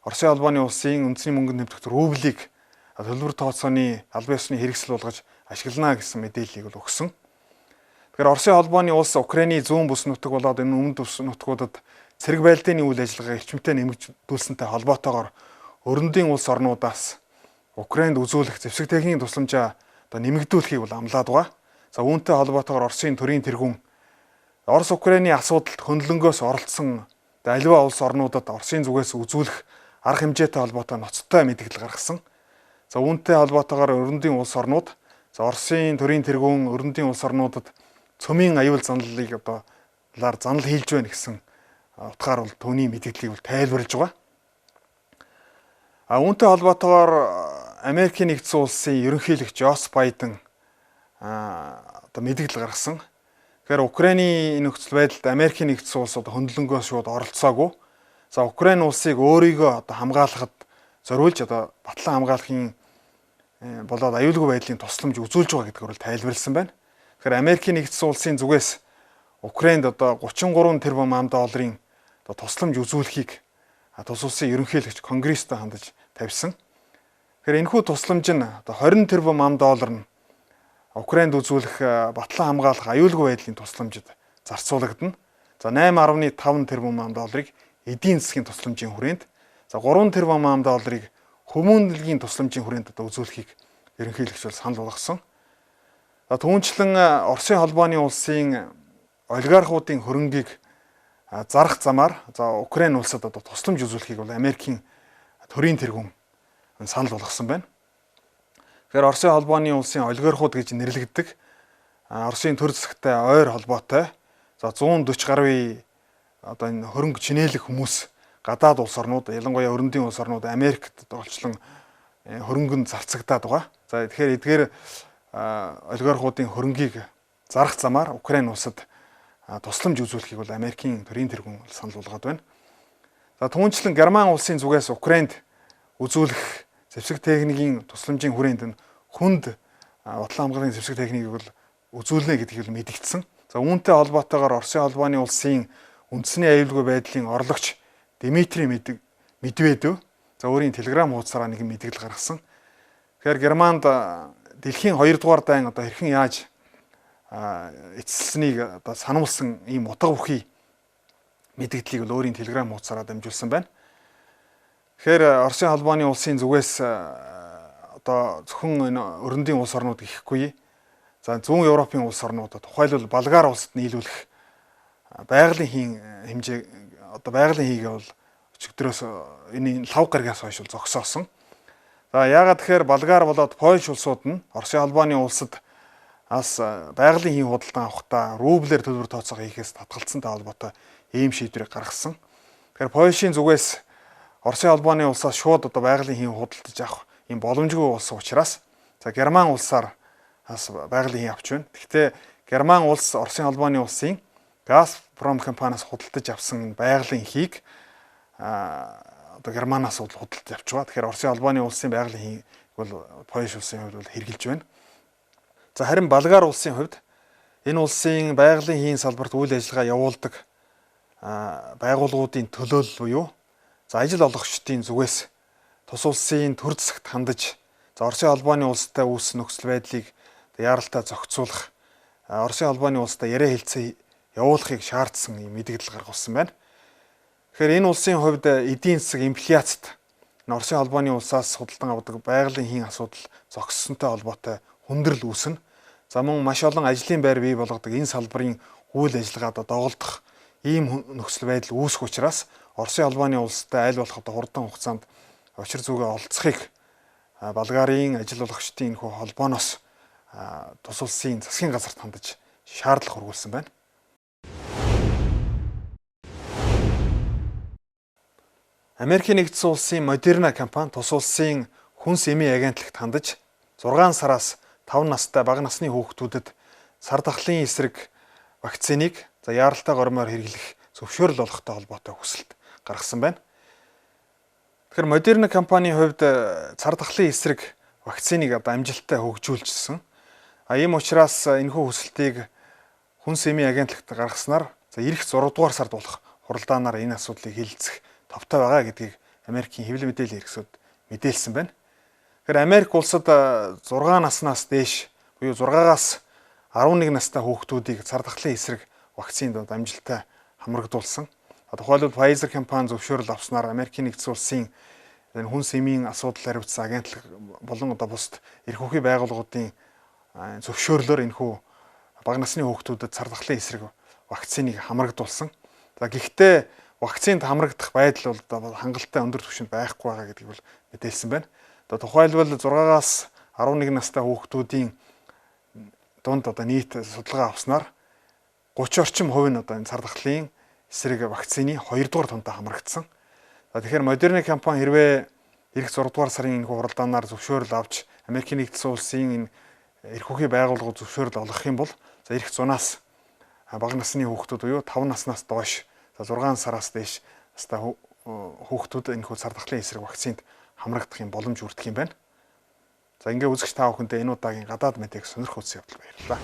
Оросын холбооны улсын үндэсний мөнгөнд нэмэгдэх рублийг төлбөр тооцооны албан ёсны хэрэгсэл болгож ашиглана гэсэн мэдээллийг бол өгсөн. Тэгэхээр Оросын холбооны улс Украины зүүн бүс нутаг болоод энэ өмнөд бүс нутгуудад цэрэг байлдааны үйл ажиллагаа эрчимтэй нэмэгдүүлсэнтэй холбоотойгоор өрөндийн улс орнуудаас Украинд үзүүлэх зэвсэг техникийн тусламжаа одоо нэмэгдүүлэхийг бол амлаад байгаа. За үүнтэй холбоотойгоор Оросын төрийн тэргүүн Орос Украины асуудалд хөндлөнгөөс оролцсон аливаа улс орнуудад Оросын зүгээс үзүүлэх арга хэмжээтэй холбоотой ноцтой мэдээлэл гаргасан. За үүнтэй холбоотойгоор өрөндийн улс орнууд, за Оросын төрийн тэргүүн өрөндийн улс орнуудад цөмийн аюул заналлыг одоо лар занал хийлж байна гэсэн утгаар бол түүний мэдээллийг бол тайлбарлаж байгаа. А үүнтэй холбоотойгоор Америкийн нэгдсэн улсын ерөнхийлөгч Жос Байден одоо мэдээлэл гаргасан. Тэгэхээр Украины энэ нөхцөл байдалд Америкийн нэгдсэн улс одоо хөндлөнгөө шууд оролцоогүй. За Украин улсыг өөрийгөө одоо хамгаалахад зориулж одоо батлан хамгаалахын болоод аюулгүй байдлын тусламж үзүүлж байгаа гэдгээр бол тайлбарласан байна. Тэгэхээр Америкийн нэгдсэн улсын зүгээс Украинд одоо 33 тэрбум ам долларын одоо тусламж үзүүлэхийг тус улсын ерөнхийлөгч Конгресстэй хандаж тавьсан. Тэгэхээр энэхүү тусламж нь одоо 20 тэрбум ам доллар нь Украинд үзүүлэх батлан хамгаалах аюулгүй байдлын тусламжид зарцуулагдана. За 8.5 тэрбум ам долларыг эдийн засгийн тусламжийн хүрээнд, за 3 тэрбум ам долларыг хүмүүнлэгийн тусламжийн хүрээнд одоо үзүүлэхийг ерөнхийлөгч бол санал болгосон. За түүнчлэн Оросын холбооны улсын олигархуудын хөрөнгийг зарах замаар за Украин улсад одоо тусламж үзүүлэхийг бол Америкийн төрийн тэргүүн санал болгосон байна. Тэгэхээр Оросын холбооны улсын олигархууд гэж нэрлэгддэг Оросын төр засагтай ойр холбоотой за 140 гаруй одоо энэ хөрөнгө чинээлэг хүмүүс гадаад улс орнууд, ялангуяа өрөндийн улс орнууд Америкт голчлон хөрөнгөнд зарцагдаад байгаа. За тэгэхээр эдгээр олигархуудын хөрөнгийг зарах замаар Украин улсад тусламж үзүүлэхийг бол Америкийн төрийн тэргүүн санал болгоод байна. За түүнчлэн Герман улсын зүгээс Украинд үзүүлэх зэвсэг техникийн тусламжийн хүрээнд нь хүнд батлан хамгааллын зэвсэг техникийг бол үзүүлнэ гэдгийг бол мэдэгдсэн. За үүнтэй холбоотойгоор Оросын холбооны улсын үндэсний аюулгүй байдлын орлогч Дмитрий Медведев за өөрийн Telegram хуудасаараа нэгэн мэдээлэл гаргасан. Тэгэхээр Германд дэлхийн 2 дугаар дайн одоо хэрхэн яаж эцэслэнийг одоо сануулсан ийм утга бүхий мэдээллийг бол өөрийн Telegram хуудасаараа дамжуулсан байна. Тэгэхээр Оросын холбооны улсын зүгээс одоо зөвхөн энэ өрөндийн улс орнууд гэхгүй, за зүүн Европын улс орнуудад тухайлбал Болгар улсад нийлүүлэх байгалийн хийн хэмжээ одоо байгалийн хийгээ бол өчигдрөөс энэ лав гарагаас хойш бол зогсоосон. За яагаад тэгэхээр Болгар болоод Польш улсууд нь Оросын холбооны улсад ас байгалийн хийн худалдан авахдаа рублээр төлбөр тооцоогоо хийхээс татгалцсантай холбоотой ийм шийдвэрийг гаргасан. Тэгэхээр Польшийн зүгээс Оросын холбооны улсаас шууд одоо байгалийн хийн худалдаж авах ийм боломжгүй болсон учраас за Герман улсаар бас байгалийн хийн авч байна. Гэхдээ Герман улс Оросын холбооны улсын Газпром компаниас худалдаж авсан байгалийн хийг одоо Германаас худалдаж авч байгаа. Тэгэхээр Оросын холбооны улсын байгалийн хийг бол Польш улсын хувьд бол хэрэгжилж байна. За харин Болгар улсын хувьд энэ улсын байгалийн хийн салбарт үйл ажиллагаа явуулдаг байгууллагуудын төлөөлөл буюу за ажил олгогчдын зүгээс тус улсын төр засагт хандаж за Оросын холбооны улстай үүссэн нөхцөл байдлыг яаралтай зохицуулах, Оросын холбооны улстай яриа хэлцээ явуулахыг шаардсан юм мэдээлэл гаргуулсан байна. Тэгэхээр энэ улсын хувьд эдийн засаг инфляцид Оросын холбооны улсаас худалдан авдаг байгалийн хийн асуудал зогссонтой холбоотой хүндрэл үүснэ. За мөн маш олон ажлын байр бий болгодог энэ салбарын үйл ажиллагаадад доголдох ийм нөхцөл байдал үүсэх учраас Оросын холбооны улстай аль болох одоо хурдан хугацаанд учир зүгээ олцохыг Болгарын ажил олгогчдын энэхүү холбооноос тус улсын засгийн газарт хандаж шаардлага хүргүүлсэн байна. Америкийн нэгдсэн улсын Moderna компани тус улсын хүнс эмийн агентлагт хандаж 6 сараас 5 настай бага насны хүүхдүүдэд сар дахлын эсрэг вакциныг за яаралтай гормоор хэрэглэх зөвшөөрөл олгохтой холбоотой хүсэлт гаргасан байна. Тэгэхээр Moderna компанийн хувьд цар тахлын эсрэг вакциныг одоо амжилттай хөгжүүлжсэн. Ийм учраас энэхүү хүсэлтийг хүнс эмийн агентлагт гаргаснаар за ирэх 6 дугаар сард болох хуралдаанаар энэ асуудлыг хэлэлцэх товтой байгаа гэдгийг Америкийн хэвлэл мэдээллийн хэрэгсүүд мэдээлсэн байна. Тэгэхээр Америк улсад 6 наснаас дээш буюу 6-аас 11 настай хүүхдүүдийг цар тахлын эсрэг вакцинд амжилттай хамрагдуулсан. Тухайлбал Pfizer компани зөвшөөрөл авснаар Америкийн нэгдсэн улсын энэ хүнс эмийн асуудал хариуцсан агентлаг болон одоо бусад эрх хүчний байгууллагуудын зөвшөөрлөөр энэхүү бага насны хүүхдүүдэд цар тахлын эсрэг вакциныг хамрагдуулсан. За гэхдээ вакцинд хамрагдах байдал бол хангалттай өндөр түвшинд байхгүй байгаа гэдгийг бол мэдээлсэн байна. Одоо тухайлбал 6-аас 11 настай хүүхдүүдийн дунд одоо нийт судалгаа авснаар 30 орчим хувь нь одоо энэ цар тахлын эсрэг вакцины 2 дугаар тунтай хамрагдсан. За тэгэхээр Moderna компани хэрвээ ирэх 6 дугаар сарын энэхүү хуралдаанаар зөвшөөрөл авч Америкийн нэгдсэн улсын энэ эрх хүчний байгууллагууд зөвшөөрөл олгох юм бол за ирэх 100-аас бага насны хүүхдүүд буюу 5 наснаас доош за 6 сараас дээш настай хүүхдүүд энэхүү цар тахлын эсрэг вакцинд хамрагдах юм боломж бүрдэх юм байна. За ингээ үзэгч та бүхэндээ энэ удаагийн гадаад мэдээг сонирх үзсэн явдал баярлалаа.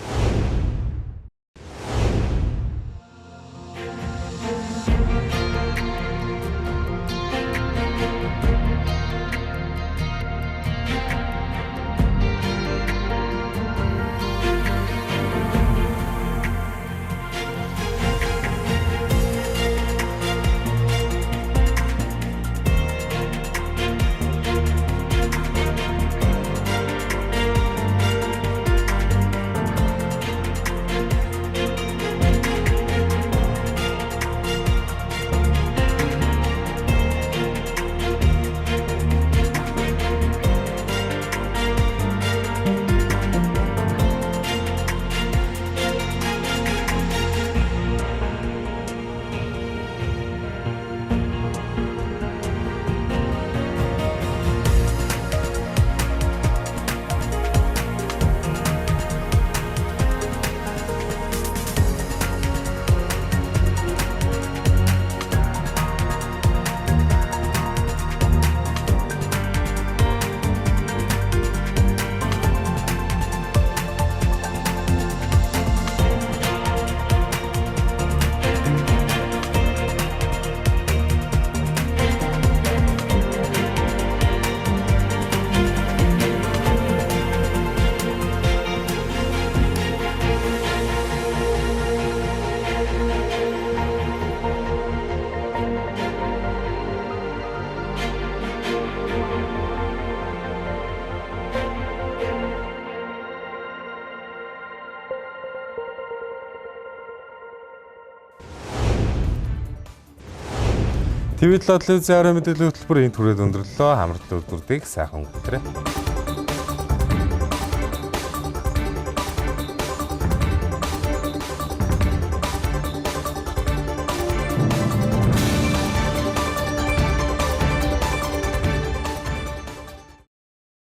ТV7 телевизийн орой мэдээллийн хөтөлбөр энэ түрээд өндөрлөө. Хамрал өдрүүдийг сайхан өнгөрөөрэй.